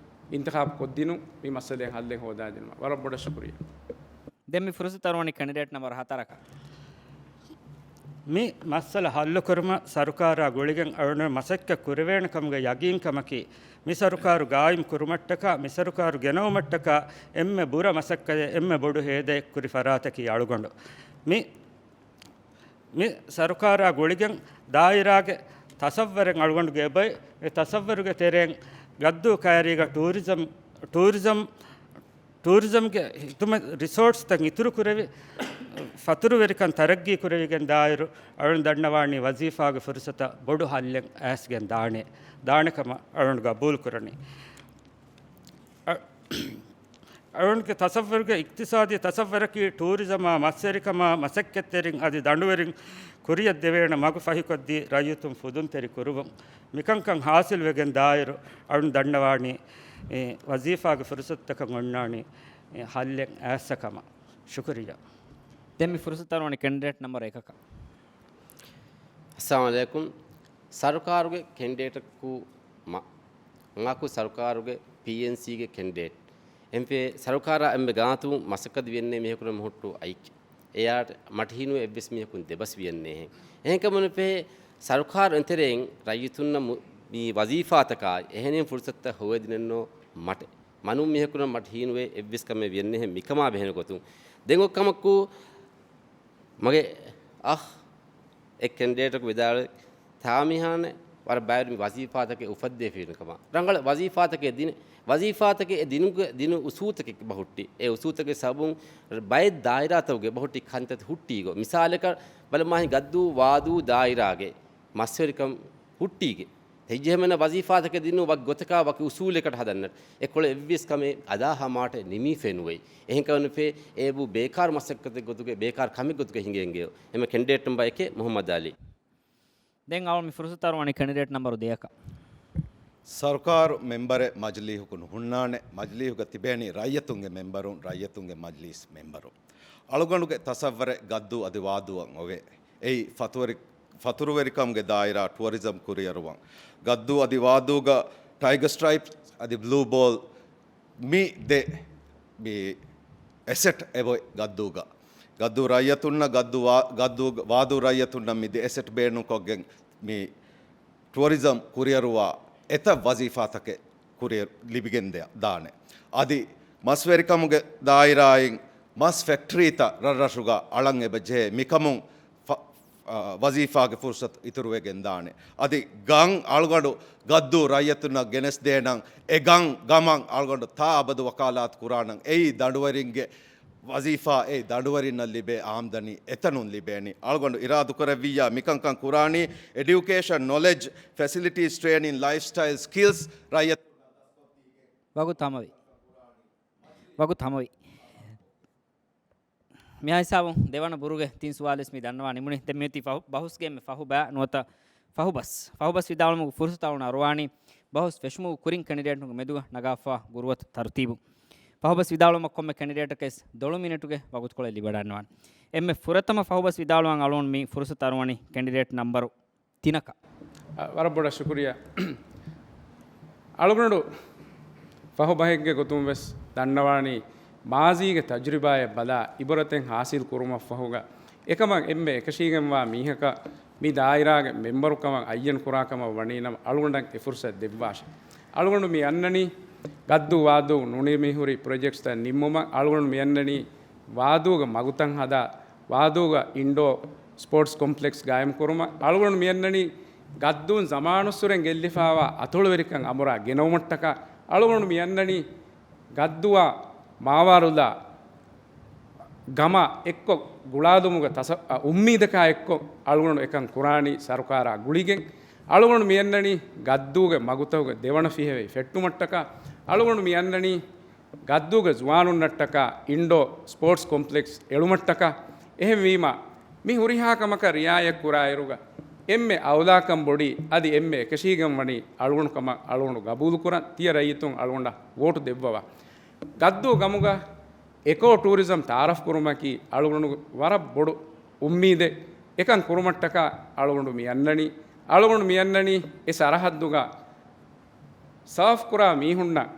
އިންތިޚާބު ކޮށްދިނުން މި މައްސަލައިން ހައްލެއް ހޯދާދިނުމަށް. ވަރަށް ބޮޑަށް ޝުކުރިއްޔާ. ދެން މި ފުރުސަތު އަރުވަނީ ކެނޑިޑޭޓް ނަމްބަރު ހަތަރަކަށް. މި މައްސަލަ ހައްލުކުރުމަށް ސަރުކާރާ ގުޅިގެން އަޅުގަނޑު މަސައްކަތް ކުރެވޭނެ ކަމުގެ ޔަގީންކަމަކީ، މި ސަރުކާރު ގާއިމް ކުރުމަށްޓަކާ، މި ސަރުކާރު ގެނައުމަށްޓަކާ އެންމެ ބުރަ މަސައްކަތެއް، އެންމެ ބޮޑު ހޭދައެއް ކުރި ފަރާތަކީ އަޅުގަނޑު. މި، މި ސަރުކާރާ ގުޅިގެން ދާއިރާގެ ތަސައްވަރެއް އަޅުގަނޑުގެ އެބައި، މި ތަސައްވަރުގެ ތެރެއިން ގައްދޫ ކައިރީގަ ޓޫރިޒަމް، ޓޫރިޒަމް ޓޫރިޒަމްގެ ހިދުމަތް ރިސޯޓްސްތައް އިތުރު ކުރެވި، ފަތުރުވެރިކަން ތަރައްގީ ކުރެވިގެން ދާއިރު އަޅުން ދަންނަވާނީ ވަޒީފާގެ ފުރުސަތަށް ބޮޑު ހައްލެއް އައިސްގެން ދާނެ، ދާނެ ކަމަށް އަޅުން ގަބޫލު ކުރަނީ. އަ، އަޅުންގެ ތަސައްވަރުގެ އިޤްތިޞާދީ ތަސައްވަރަކީ ޓޫރިޒަމާ މަސްވެރިކަމާ މަސައްކަތްތެރިން އަދި ދަނޑުވެރިން ކުރިއަށް ދެވޭނެ މަގު ފަހިކޮށްދީ ރައްޔިތުން ފުދުންތެރި ކުރުވުން. މިކަންކަން ހާސިލްވެގެން ދާއިރު އަޅުން ދަންނަވާނީ، އެ، ވަޒީފާގެ ފުރުސަތުތަކަށް އޮންނާނީ، އެ، ހައްލެއް އައިއްސަ ކަމަށް. ޝުކުރިއްޔާ. ދެން މި ފުރުސަތު އަރުވަނީ ކެނޑިޑޭޓް ނަމްބަރު އެކަކަށް. އައްސަލާމު ޢަލައިކުމް. ސަރުކާރުގެ ކެނޑިޑޭޓަކު މަ-، މާކު ސަރުކާރުގެ ޕީއެންސީގެ ކެނޑިޑޭޓް. އެންފޭ ސަރުކާރާ އެންމެ ގާތު މަސައްކަތް ވިޔަންނޭ މީހަކު ހުއްޓު އައިކް. އެޔާ މަޓިހީނު އެއްވެސް މީހަކުން ދެބަސް ވިޔަންނޭހެން. އެހެންކަމުން ފެހެ ސަރުކާރު އެންތެރެއިން ރައްޔިތުންނަށް މު-، މި ވަޒީފާތަކާ އެހެނިން ފުރުސަތުތައް ހޮވެދިނެއްނޯ މަޓެ. މަނު މީހަކުންނަށް މަޓިހީނުވެ އެއްވެސް ކަމެއް ވިޔަންނޭހެން މިކަމާ ބެހެނެ ގޮތުން. ދެން އޮ ކަމަކު މަގެ އަހް އެ ކެންޑިޑޭޓަކު ވިދާޅުވި ތާމީހާނެ ވަރަށް ބައިވެރި މި ވަޒީފާތަކެއް އުފައްދޭފިން ކަމަށް. ރަނގަޅަށް ވަޒީފާތަކެއް ދިނެ، ވަޒީފާތަކެއް ދިނުގެ، ދިނު އުސޫލުތަކެއް ބަހުއްޓި. އެ އުސޫލުތަކެއް ސަބަބުން ބައެއް ދާއިރާތަކުގެ ބަހުއްޓި ކަންތައް ހުއްޓީގޮ. މިސާލަކަށް ބަލަމާހި ގައްދޫ ވާދޫ ދާއިރާގެ މަސްވެރިކަން ހުއްޓީގެ. ތެއްޖެހެމެން ވަޒީފާތަކެއް ދިނު ވަކި ގޮތަކާ ވަކި އުސޫލެއް ކަޓަ ހަދަންނަށް. އެކޮޅެއް އެއްވިޔަސް ކަމެއް އަދާ ހަމާޓެ ނިމީފެނުވެ. އެހެންކަމެއް ނުފޭ، އޭބު ބޭކާރު މަސައްކަތެއް ގޮތުގެ، ބޭކާރު ކަމެއް ގޮތުގެ ހިނގެންގެ. އެމަ ކެންޑިޑޭޓް ނަމްބަރު އެކެއް މުހައްމަދު އަލީ. ދެން އަޅުން މި ފުރުސަތު އަރުވަނީ ކެންޑިޑޭޓް ނަމްބަރު ދެއަކަށް. ސަރުކާރު މެމްބަރެއް މަޖިލީހުކު ނުހުންނާނެ، މަޖިލީހުގަ ތިބޭނީ ރައްޔިތުންގެ މެމްބަރުން، ރައްޔިތުންގެ މަޖިލީސް މެމްބަރުން. އަޅުގަނޑުގެ ތަސައްވަރެއް ގައްދޫ އަދި ވާދޫއަށް އޮވޭ. އެއީ ފަތުވެރި-، ފަތުރުވެރިކަމުގެ ދާއިރާ ޓުއަރިޒަމް ކުރިއަރުވަން. ގައްދޫ އަދި ވާދޫގަ ޓައިގަ ސްޓްރައިޕް އަދި ބްލޫ ބޯލް މި ދެ މި އެސެޓް އެބޮތް ގައްދޫގަ. ގައްދޫ ރައްޔަތުންނަށް، ގައްދޫ ވާ-، ގައްދޫ ވާދޫ ރައްޔަތުންނަށް މި ދެ އެސެޓް ބޭނުންކޮށްގެން މި ޓުއަރިޒަމް ކުރިއަރުވާ އެތައް ވަޒީފާތަކެއް ކުރިއަރު ލިބިގެން ދެ-، ދާނެ. އަދި މަސްވެރިކަމުގެ ދާއިރާއިން މަސް ފެކްޓްރީތައް ރަށްރަށުގަ އަޅަން އެބަ ޖެހޭ. މިކަމުން ފަ-، އާ، ވަޒީފާގެ ފުރުސަތު އިތުރުވެގެން ދާނެ. އަދި ގަން އަޅުގަނޑު ގައްދޫ ރައްޔަތުންނަށް ގެނެސްދޭނަން، އެ ގަން ގަމަން އަޅުގަނޑު ތާ އަބަދު ވަކާލާތު ކުރާނަން. އެއީ ދަނޑުވެރިންގެ ވަޒީފާ، އެއީ ދަނޑުވެރިންނަށް ލިބޭ އާމްދަނީ އެތަނުން ލިބޭނީ. އަޅުގަނޑު އިރާދުކުރެއްވިއްޔާ މިކަންކަން ކުރާނީ އެޑިއުކޭޝަން، ނޮލެޖް، ފެސިލިޓީސް، ޓްރޭނިން، ލައިފްސްޓައިލް، ސްކިލްސް ރައްޔަތުންނަށް ދަސްކޮށްދީގެން. ވަގުތު ހަމަވި. ވަގުތު ހަމަވި. މިހާ ހިސާބުން ދެވަނަ ބުރުގެ ތިން ސުވާލުވެސް މި ދަންނަވާ ނިމުނީ. ދެން މިއޮތީ ފަހު-، ބަހުސްގެ އެންމެ ފަހު ބައި ނުވަތަ ފަހުބަސް. ފަހުބަސް ވިދާޅުމުގެ ފުރުސަތު އަޅުން އަރުވާނީ ބަހުސް ފެށުމުގެ ކުރިން ކެނޑިޑޭޓުންގެ މެދުގަ ނަގާފާ ގުރުއަތު ތަރުތީބު. ފަހުބަސް ވިދާޅުވުމަށް ކޮންމެ ކެނޑިޑޭޓަކަސް ދޮޅު މިނެޓުގެ ވަގުތުކޮޅެއް ލިބިވަޑައިގަންނަވާނެ. އެންމެ ފުރަތަމަ ފަހުބަސް ވިދާޅުވަން އަޅުން މި ފުރުސަތު އަރުވަނީ ކެނޑިޑޭޓް ނަމްބަރު ތިނަކަށް. އަ، ވަރަށް ބޮޑަށް ޝުކުރިއްޔާ. އަޅުގަނޑު ފަހު ބަހެއްގެ ގޮތުން ވެސް ދަންނަވާނީ، މާޒީގެ ތަޖުރިބާއެއް ބަލާ އިބުރަތެއް ހާސިލް ކުރުމަށްފަހުގަ، އެކަމަށް އެންމެ އެކަށީގެންވާ މީހަކަށް މި ދާއިރާގެ މެމްބަރުކަމަށް އައްޔަން ކުރާ ކަމަށް ވަނީ ނަމަ، އަޅުގަނޑަށް އެ ފުރުސަތު ދެއްވާށެ. އަޅުގަނޑު މި އަންނަނީ ގައްދޫ ވާދޫ ނުނިމިހުރި ޕްރޮޖެކްޓްސްތައް ނިންމުމަށް. އަޅުގަނޑު މި އަންނަނީ ވާދޫގަ މަގުތައް ހަދާ، ވާދޫގަ އިންޑޯ ސްޕޯޓްސް ކޮމްޕްލެކްސް ގާއިމް ކުރުމަށް. އަޅުގަނޑު މި އަންނަނީ ގައްދޫން ޒަމާނުއްސުރެން ގެއްލިފާވާ އަތޮޅުވެރިކަން އަމުރާ ގެނައުމަށްޓަކާ އަޅުގަނޑު މި އަންނަނީ ގައްދޫއާ މާވާރުލާ ގަމާ އެއްކޮށް ގުޅާލުމުގެ ތަސަ-، އަ، އުއްމީދަކާ އެއްކޮށް އަޅުގަނޑު އެކަން ކުރާނީ ސަރުކާރާ ގުޅިގެން. އަޅުގަނޑު މި އަންނަނީ ގައްދޫގެ މަގުތަކުގެ ދެވަނަ ފިހެވައި ފެއްޓުމަށްޓަކާ އަޅުގަނޑު މި އަންނަނީ ގައްދޫގެ ޒުވާނުންނަށްޓަކާ އިންޑޯ ސްޕޯޓްސް ކޮމްޕްލެކްސް އެޅުމަށްޓަކާ. އެހެންވީމާ، މި ހުރިހާ ކަމަކަށް ރިއާޔަތް ކުރާއިރުގަ، އެންމެ އައުލާކަން ބޮޑީ އަދި އެންމެ އެކަށީގެން ވަނީ އަޅުގަނޑު ކަމަށް އަޅުގަނޑު ގަބޫލުކުރަން ތިޔަ ރައްޔިތުން އަޅުގަނޑަށް ވޯޓު ދެއްވަވާ. ގައްދޫ ގަމުގަ އެކޯ ޓޫރިޒަމް ތައާރަފް ކުރުމަކީ އަޅުގަނޑު ވަރަށް ބޮޑު އުއްމީދެއް. އެކަން ކުރުމަށްޓަކާ އަޅުގަނޑު މި އަންނަނީ، އަޅުގަނޑު މި އަންނަނީ އެ ސަރަހައްދުގަ ސާފް ކުރާ މީހުންނަށް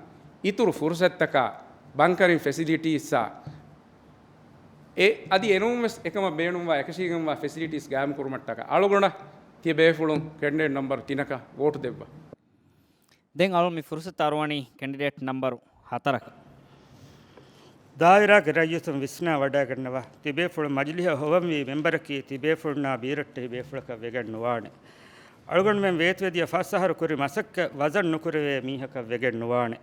އިތުރު ފުރުސަތްތަކާ، ބަންކަރިން ފެސިލިޓީސްއާ، އެ އަދި އެނޫން ވެސް އެކަމަށް ބޭނުންވާ އެކަށީގެންވާ ފެސިލިޓީސް ގާއިމް ކުރުމަށްޓަކާ އަޅުގަނޑަށް ތިޔަ ބޭފުޅުން ކެންޑިޑޭޓް ނަމްބަރު ތިނަކަށް ވޯޓު ދެއްވާ. ދެން އަޅުން މި ފުރުސަތު އަރުވަނީ ކެންޑިޑޭޓް ނަމްބަރު ހަތަރަކަށް. ދާއިރާގެ ރައްޔިތުން ވިސްނާ ވަޑައިގަންނަވާ، ތިބޭފުޅުން މަޖިލީހަށް ހޮވަންވީ މެމްބަރަކީ ތިބޭފުޅުންނާ ބީރައްޓެހި ބޭފުޅަކަށް ވެގެން ނުވާނެ. އަޅުގަނޑުމެން ވޭތުވެދިޔަ ފަސް އަހަރު ކުރި މަސައްކަތް ވަޒަން ނުކުރެވޭ މީހަކަށް ވެގެން ނުވާނެ.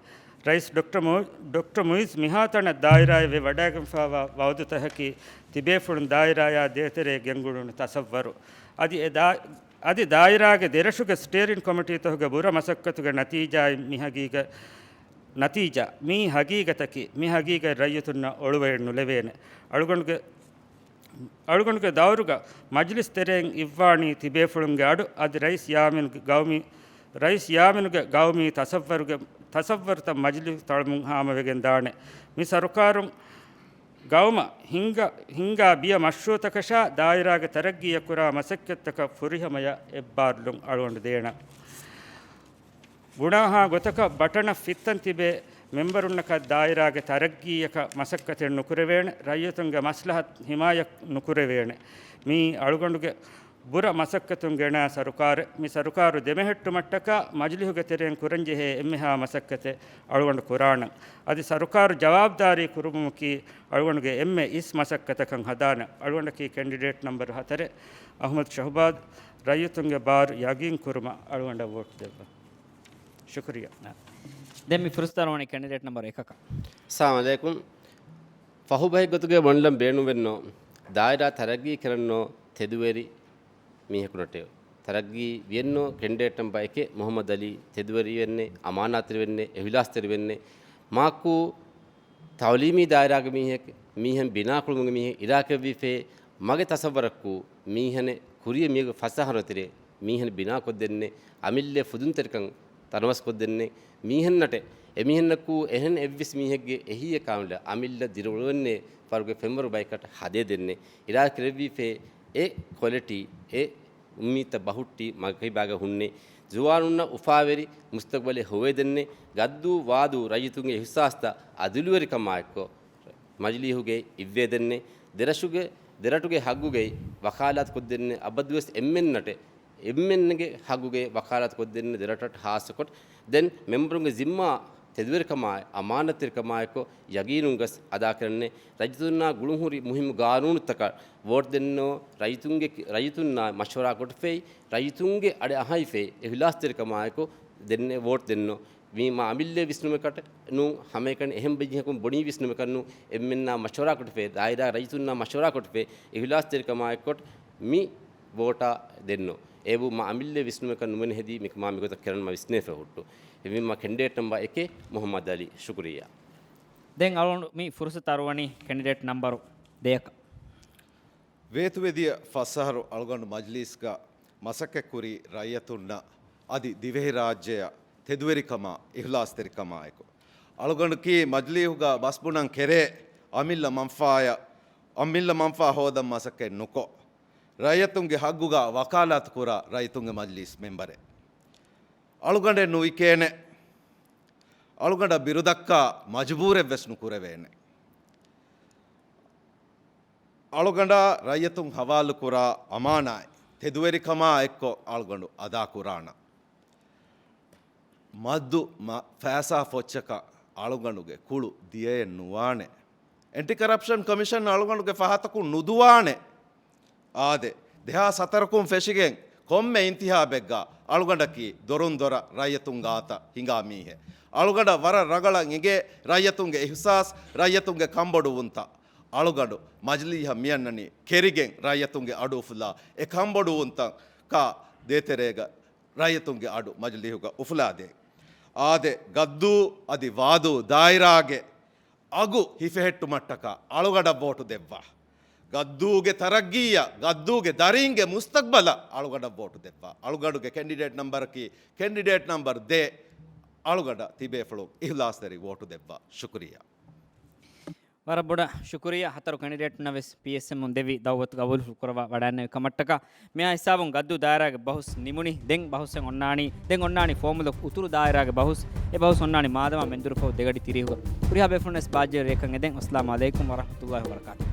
ރައީސް ޑޮކްޓަރ މު-، ޑޮކްޓަރ މުއިޒް މިހާތަނަށް ދާއިރާއެއް ވެ ވަޑައިގެންފާވާ ވައުދުތަކަކީ ތިބޭފުޅުން ދާއިރާޔާ ދޭތެރޭ ގެންގުޅުނު ތަސައްވަރު. އަދި އެ ދާ-، އަދި ދާއިރާގެ ދެރަށުގެ ސްޓޭރިން ކޮމިޓީތަކުގެ ބުރަ މަސައްކަތުގެ ނަތީޖާއިން މި ހަގީގަ-، ނަތީޖާ، މި ހަގީގަތަކީ، މި ހަގީގަތް ރައްޔިތުންނަށް އޮޅުވައެއް ނުލެވޭނެ. އަޅުގަނޑުގެ، އަޅުގަނޑުގެ ދައުރުގަ މަޖިލިސް ތެރެއިން އިއްވާނީ ތިބޭފުޅުންގެ އަޑު އަދި ރައީސް ޔާމީނުގެ ގައުމީ، ރައީސް ޔާމީނުގެ ގައުމީ ތަސައްވަރުގެ، ތަސައްވަރުތައް މަޖިލިސް ތަޅުމުން ހާމަވެގެން ދާނެ. މި ސަރުކާރުން ގައުމަށް ހިންގާ، ހިންގާ ބިޔަ މަޝްރޫއުތަކަށާ ދާއިރާގެ ތަރައްގީއަށް ކުރާ މަސައްކަތްތަކަށް ފުރިހަމަޔަށް އެއްބާރުލުން އަޅުގަނޑު ދޭނަން. ގުނާހާ ގޮތަކަށް ބަޓަނަށް ފިއްތަން ތިބޭ މެމްބަރުންނަކަށް ދާއިރާގެ ތަރައްގީއަކަށް މަސައްކަތެއް ނުކުރެވޭނެ، ރައްޔިތުންގެ މަސްލަހަތު ހިމާޔަތް ނުކުރެވޭނެ. މީ އަޅުގަނޑުގެ ބުރަ މަސައްކަތުން ގެނައި ސަރުކާރެއް. މި ސަރުކާރު ދެމެހެއްޓުމަށްޓަކާ މަޖިލިހުގެ ތެރެއިން ކުރަންޖެހޭ އެންމެހާ މަސައްކަތެއް އަޅުގަނޑު ކުރާނަން. އަދި ސަރުކާރު ޖަވާބުދާރީ ކުރުމުމަކީ އަޅުގަނޑުގެ އެންމެ އިސް މަސައްކަތަކަށް ހަދާނެ. އަޅުގަނޑަކީ ކެންޑިޑޭޓް ނަމްބަރު ހަތަރެއް، އަހުމަދު ޝަހުބާޒް، ރައްޔިތުންގެ ބާރު ޔަގީން ކުރުމަށް އަޅުގަނޑަށް ވޯޓް ދެއްވާ. ޝުކުރިއްޔާ. ދެން މި ފުރުސަތު އަރުވަނީ ކެންޑިޑޭޓް ނަމްބަރު އެކަކަށް. އައްސަލާމު ޢަލައިކުމް. ފަހުބަހެއް ގޮތުގައި ވަންލަން ބޭނުންވެންނޯ، ދާއިރާ ތަރައްގީ ކެރަންނޯ ތެދުވެރި މީހަކު ނަޓެއް. ތަރައްގީ ވިޔެންނޯ ކެންޑިޑޭޓް ނަމްބަރު އެކެއް މުޙައްމަދު ޢަލީ ތެދުވެރިވެންނެއް، އަމާނާތްތެރިވެންނެއް، އިޚްލާޞްތެރިވެންނެއް. މާކު ތަޢުލީމީ ދާއިރާގެ މީހެއް، މީހެއް ބިނާކުރުމުގެ މީހެއް އިރާކެއްވީފޭ، މަގެ ތަޞައްވަރަކު މީހެނެއް ކުރިޔަށް މިއަދު ފަސް އަހަރު ތެރޭ މީހެން ބިނާކޮށްދެންނެ، އަމިއްލަ ފުދުންތެރިކަން ތަނަވަސްކޮށްދެންނެ، މީހެންނަޓެ އެމީހެންނަކު އެހެން އެއްވެސް މީހެއްގެ އެހީއެއް ކާމިލަ އަމިއްލަ ދިރިއުޅުވެންނެ ފަރުގެ ފެންވަރު ބަޔަކަށް ހަދޭ ދެންނެ، އިރާދަ ކެރެއްވީފޭ އެ ކޮލެޓީ، އެ އުއްމީދުތައް ބަހުއްޓި މަގު ކިބާގަ ހުންނެ، ޒުވާނުންނަށް އުފާވެރި މުސްތަގުބަލެއް ހޮވޭދެންނެ، ގައްދޫ ވާދޫ ރައްޔިތުންގެ އިޙްސާސްތައް އަދުލުވެރިކަމާއެއްކޮށް، މަޖިލީހުގައި އިއްވޭދެންނެ، ދެރަށުގެ، ދެރަށުގެ ހައްގުގައި ވަކާލާތު ކޮށްދެންނެ، އަބަދުވެސް އެންމެންނަޓެ، އެންމެންގެ ހައްގުގައި ވަކާލާތު ކޮށްދެންނެ ދެރަށަށް ޚާއްޞަކޮށް، ދެން މެމްބަރުންގެ ޒިންމާ ތެދުވެރިކަމާއި، އަމާނަތްތެރިކަމާއެކު ޔަގީނުން ގަސް އަދާކެރެންނެ، ރައްޔިތުންނާ ގުޅުންހުރި މުހިއްމު ގާނޫނުތަކަށް ވޯޓް ދެންނޯ، ރައްޔިތުންގެ، ރައްޔިތުންނާ މަޝްވަރާ ކޮށްފައި، ރައްޔިތުންގެ އަޑެއް އަހައިފައި، އިޚްލާޞްތެރިކަމާއެކު ދެންނެ ވޯޓް ދެންނޯ. މީ މާ އަމިއްލަ ވިސްނުމަކަށް ނޫން، ހަމައެކަނި އެހެން ބަޖިހަކުން ބޮޑީ ވިސްނުމަކަށް ނޫން، އެންމެންނާ މަޝްވަރާ ކޮށްފައި، ދާއިރާ ރައްޔިތުންނާ މަޝްވަރާ ކޮށްފައި، އިޚްލާޞްތެރިކަމާއެކު މި ވޯޓާ ދެންނޯ. އެބު މާ އަމިއްލަ ވިސްނުމަކަށް ނުމެން ހެދީ މިކަމާ މިގޮތަށް ކެރަންމަ ވިސްނޭފަ ހުއްޓު. އެމީ މާ ކެންޑިޑޭޓް ނަމްބަރު އެކެއް މުޙައްމަދު ޢަލީ. ޝުކުރިއްޔާ. ދެން އަޅުގަނޑު މި ފުރުސަތު އަރުވަނީ ކެންޑިޑޭޓް ނަމްބަރު ދެއަކަށް. ވޭތުވެދިޔަ ފަސް އަހަރު އަޅުގަނޑު މަޖްލީސްގަ މަސައްކަތްކުރީ ރައްޔިތުންނަށް އަދި ދިވެހިރާއްޖެއަށް ތެދުވެރިކަމާ، އިޚްލާޞްތެރިކަމާއެކު. އަޅުގަނޑަކީ މަޖްލީހުގަ ބަސްބުނަން ކެރޭ އަމިއްލަ މަންފާޔަށް، އަމިއްލަ މަންފާ ހޯދަން މަސައްކަތް ނުކޮށް، ރައްޔިތުންގެ ހައްގުގަ ވަކާލާތު ކުރާ ރައްޔިތުންގެ މަޖްލީސް މެމްބަރެއް. އަޅުގަނޑެއް ނުވިކޭނެ، އަޅުގަނޑަށް ބިރުދައްކާ މަޖުބޫރެއްވެސް ނުކުރެވޭނެ. އަޅުގަނޑާ ރައްޔިތުން ހަވާލުކުރާ އަމާނާތް ތެދުވެރިކަމާ އެއްކޮށް އަޅުގަނޑު އަދާކުރާނަން. މައްދު މަ-، ފައިސާ ފޮއްޗަކަށް އަޅުގަނޑުގެ ކުޅު ދިޔައެއް ނުވާނެ. އެންޓި ކަރަޕްޝަން ކޮމިޝަން އަޅުގަނޑުގެ ފަހަތަކުން ނުދުވާނެ. އާދެ، ދެހާސް ހަތަރަކުން ފެށިގެން ކޮންމެ އިންތިހާބެއްގަ އަޅުގަނޑަކީ ދޮރުން ދޮރަށް ރައްޔަތުން ގާތަށް ހިނގާ މީހެއް. އަޅުގަނޑަށް ވަރަށް ރަގަޅަށް އެނގޭ ރައްޔަތުންގެ އިހުސާސް، ރައްޔަތުންގެ ކަންބޮޑުވުންތައް. އަޅުގަނޑު މަޖިލީހަށް މިއަންނަނީ ކެރިގެން ރައްޔަތުންގެ އަޑު އުފުލާ، އެ ކަންބޮޑުވުންތަކާ ދޭތެރޭގަ ރައްޔަތުންގެ އަޑު މަޖިލީހުގަ އުފުލާދޭ. އާދެ، ގައްދޫ އަދި ވާދޫ ދާއިރާގެ އަގު ހިފެހެއްޓުމަށްޓަކާ އަޅުގަޑަށް ވޯޓު ދެއްވާ. ގައްދޫގެ ތަރައްގީއަށް، ގައްދޫގެ ދަރީންގެ މުސްތަގްބަލަށް އަޅުގަޑަށް ވޯޓު ދެއްވާ. އަޅުގަޑުގެ ކެންޑިޑޭޓް ނަމްބަރަކީ ކެންޑިޑޭޓް ނަމްބަރު ދޭއް. އަޅުގަޑަށް ތިބޭފުޅުން އިހްލާސްތެރި ވޯޓު ދެއްވާ. ޝުކުރިއްޔާ. ވަރަށް ބޮޑަށް ޝުކުރިއްޔާ. ހަތަރު ކެނޑިޑޭޓުންނަށް ވެސް ޕީއެސްއެމުން ދެއްވި ދައުވަތު ގަބޫލު ކުރައްވާ ވަޑައިންނެވި ކަމަށްޓަކާ. މިއާ ހިސާބުން ގައްދޫ ދާއިރާގެ ބަހުސް ނިމުނީ. ދެން ބަހުސްއެއް އޮންނާނީ، ދެން އޮންނާނީ ފޯމުލަކު އުތުރު ދާއިރާގެ ބަހުސް. އެ ބަހުސް އޮންނާނީ މާދަމާ މެންދުރުފަހު ދެގަޑި ތިރީހުގަ. ހުރިހާ ބޭފުޅުން ވެސް ބާއްޖަވެރި ރެއަކަށް އެދެން. އައްސަލާމު ޢަލައިކުމް ވަރަޙްމަތުﷲި ވަބަރަކާތުހު.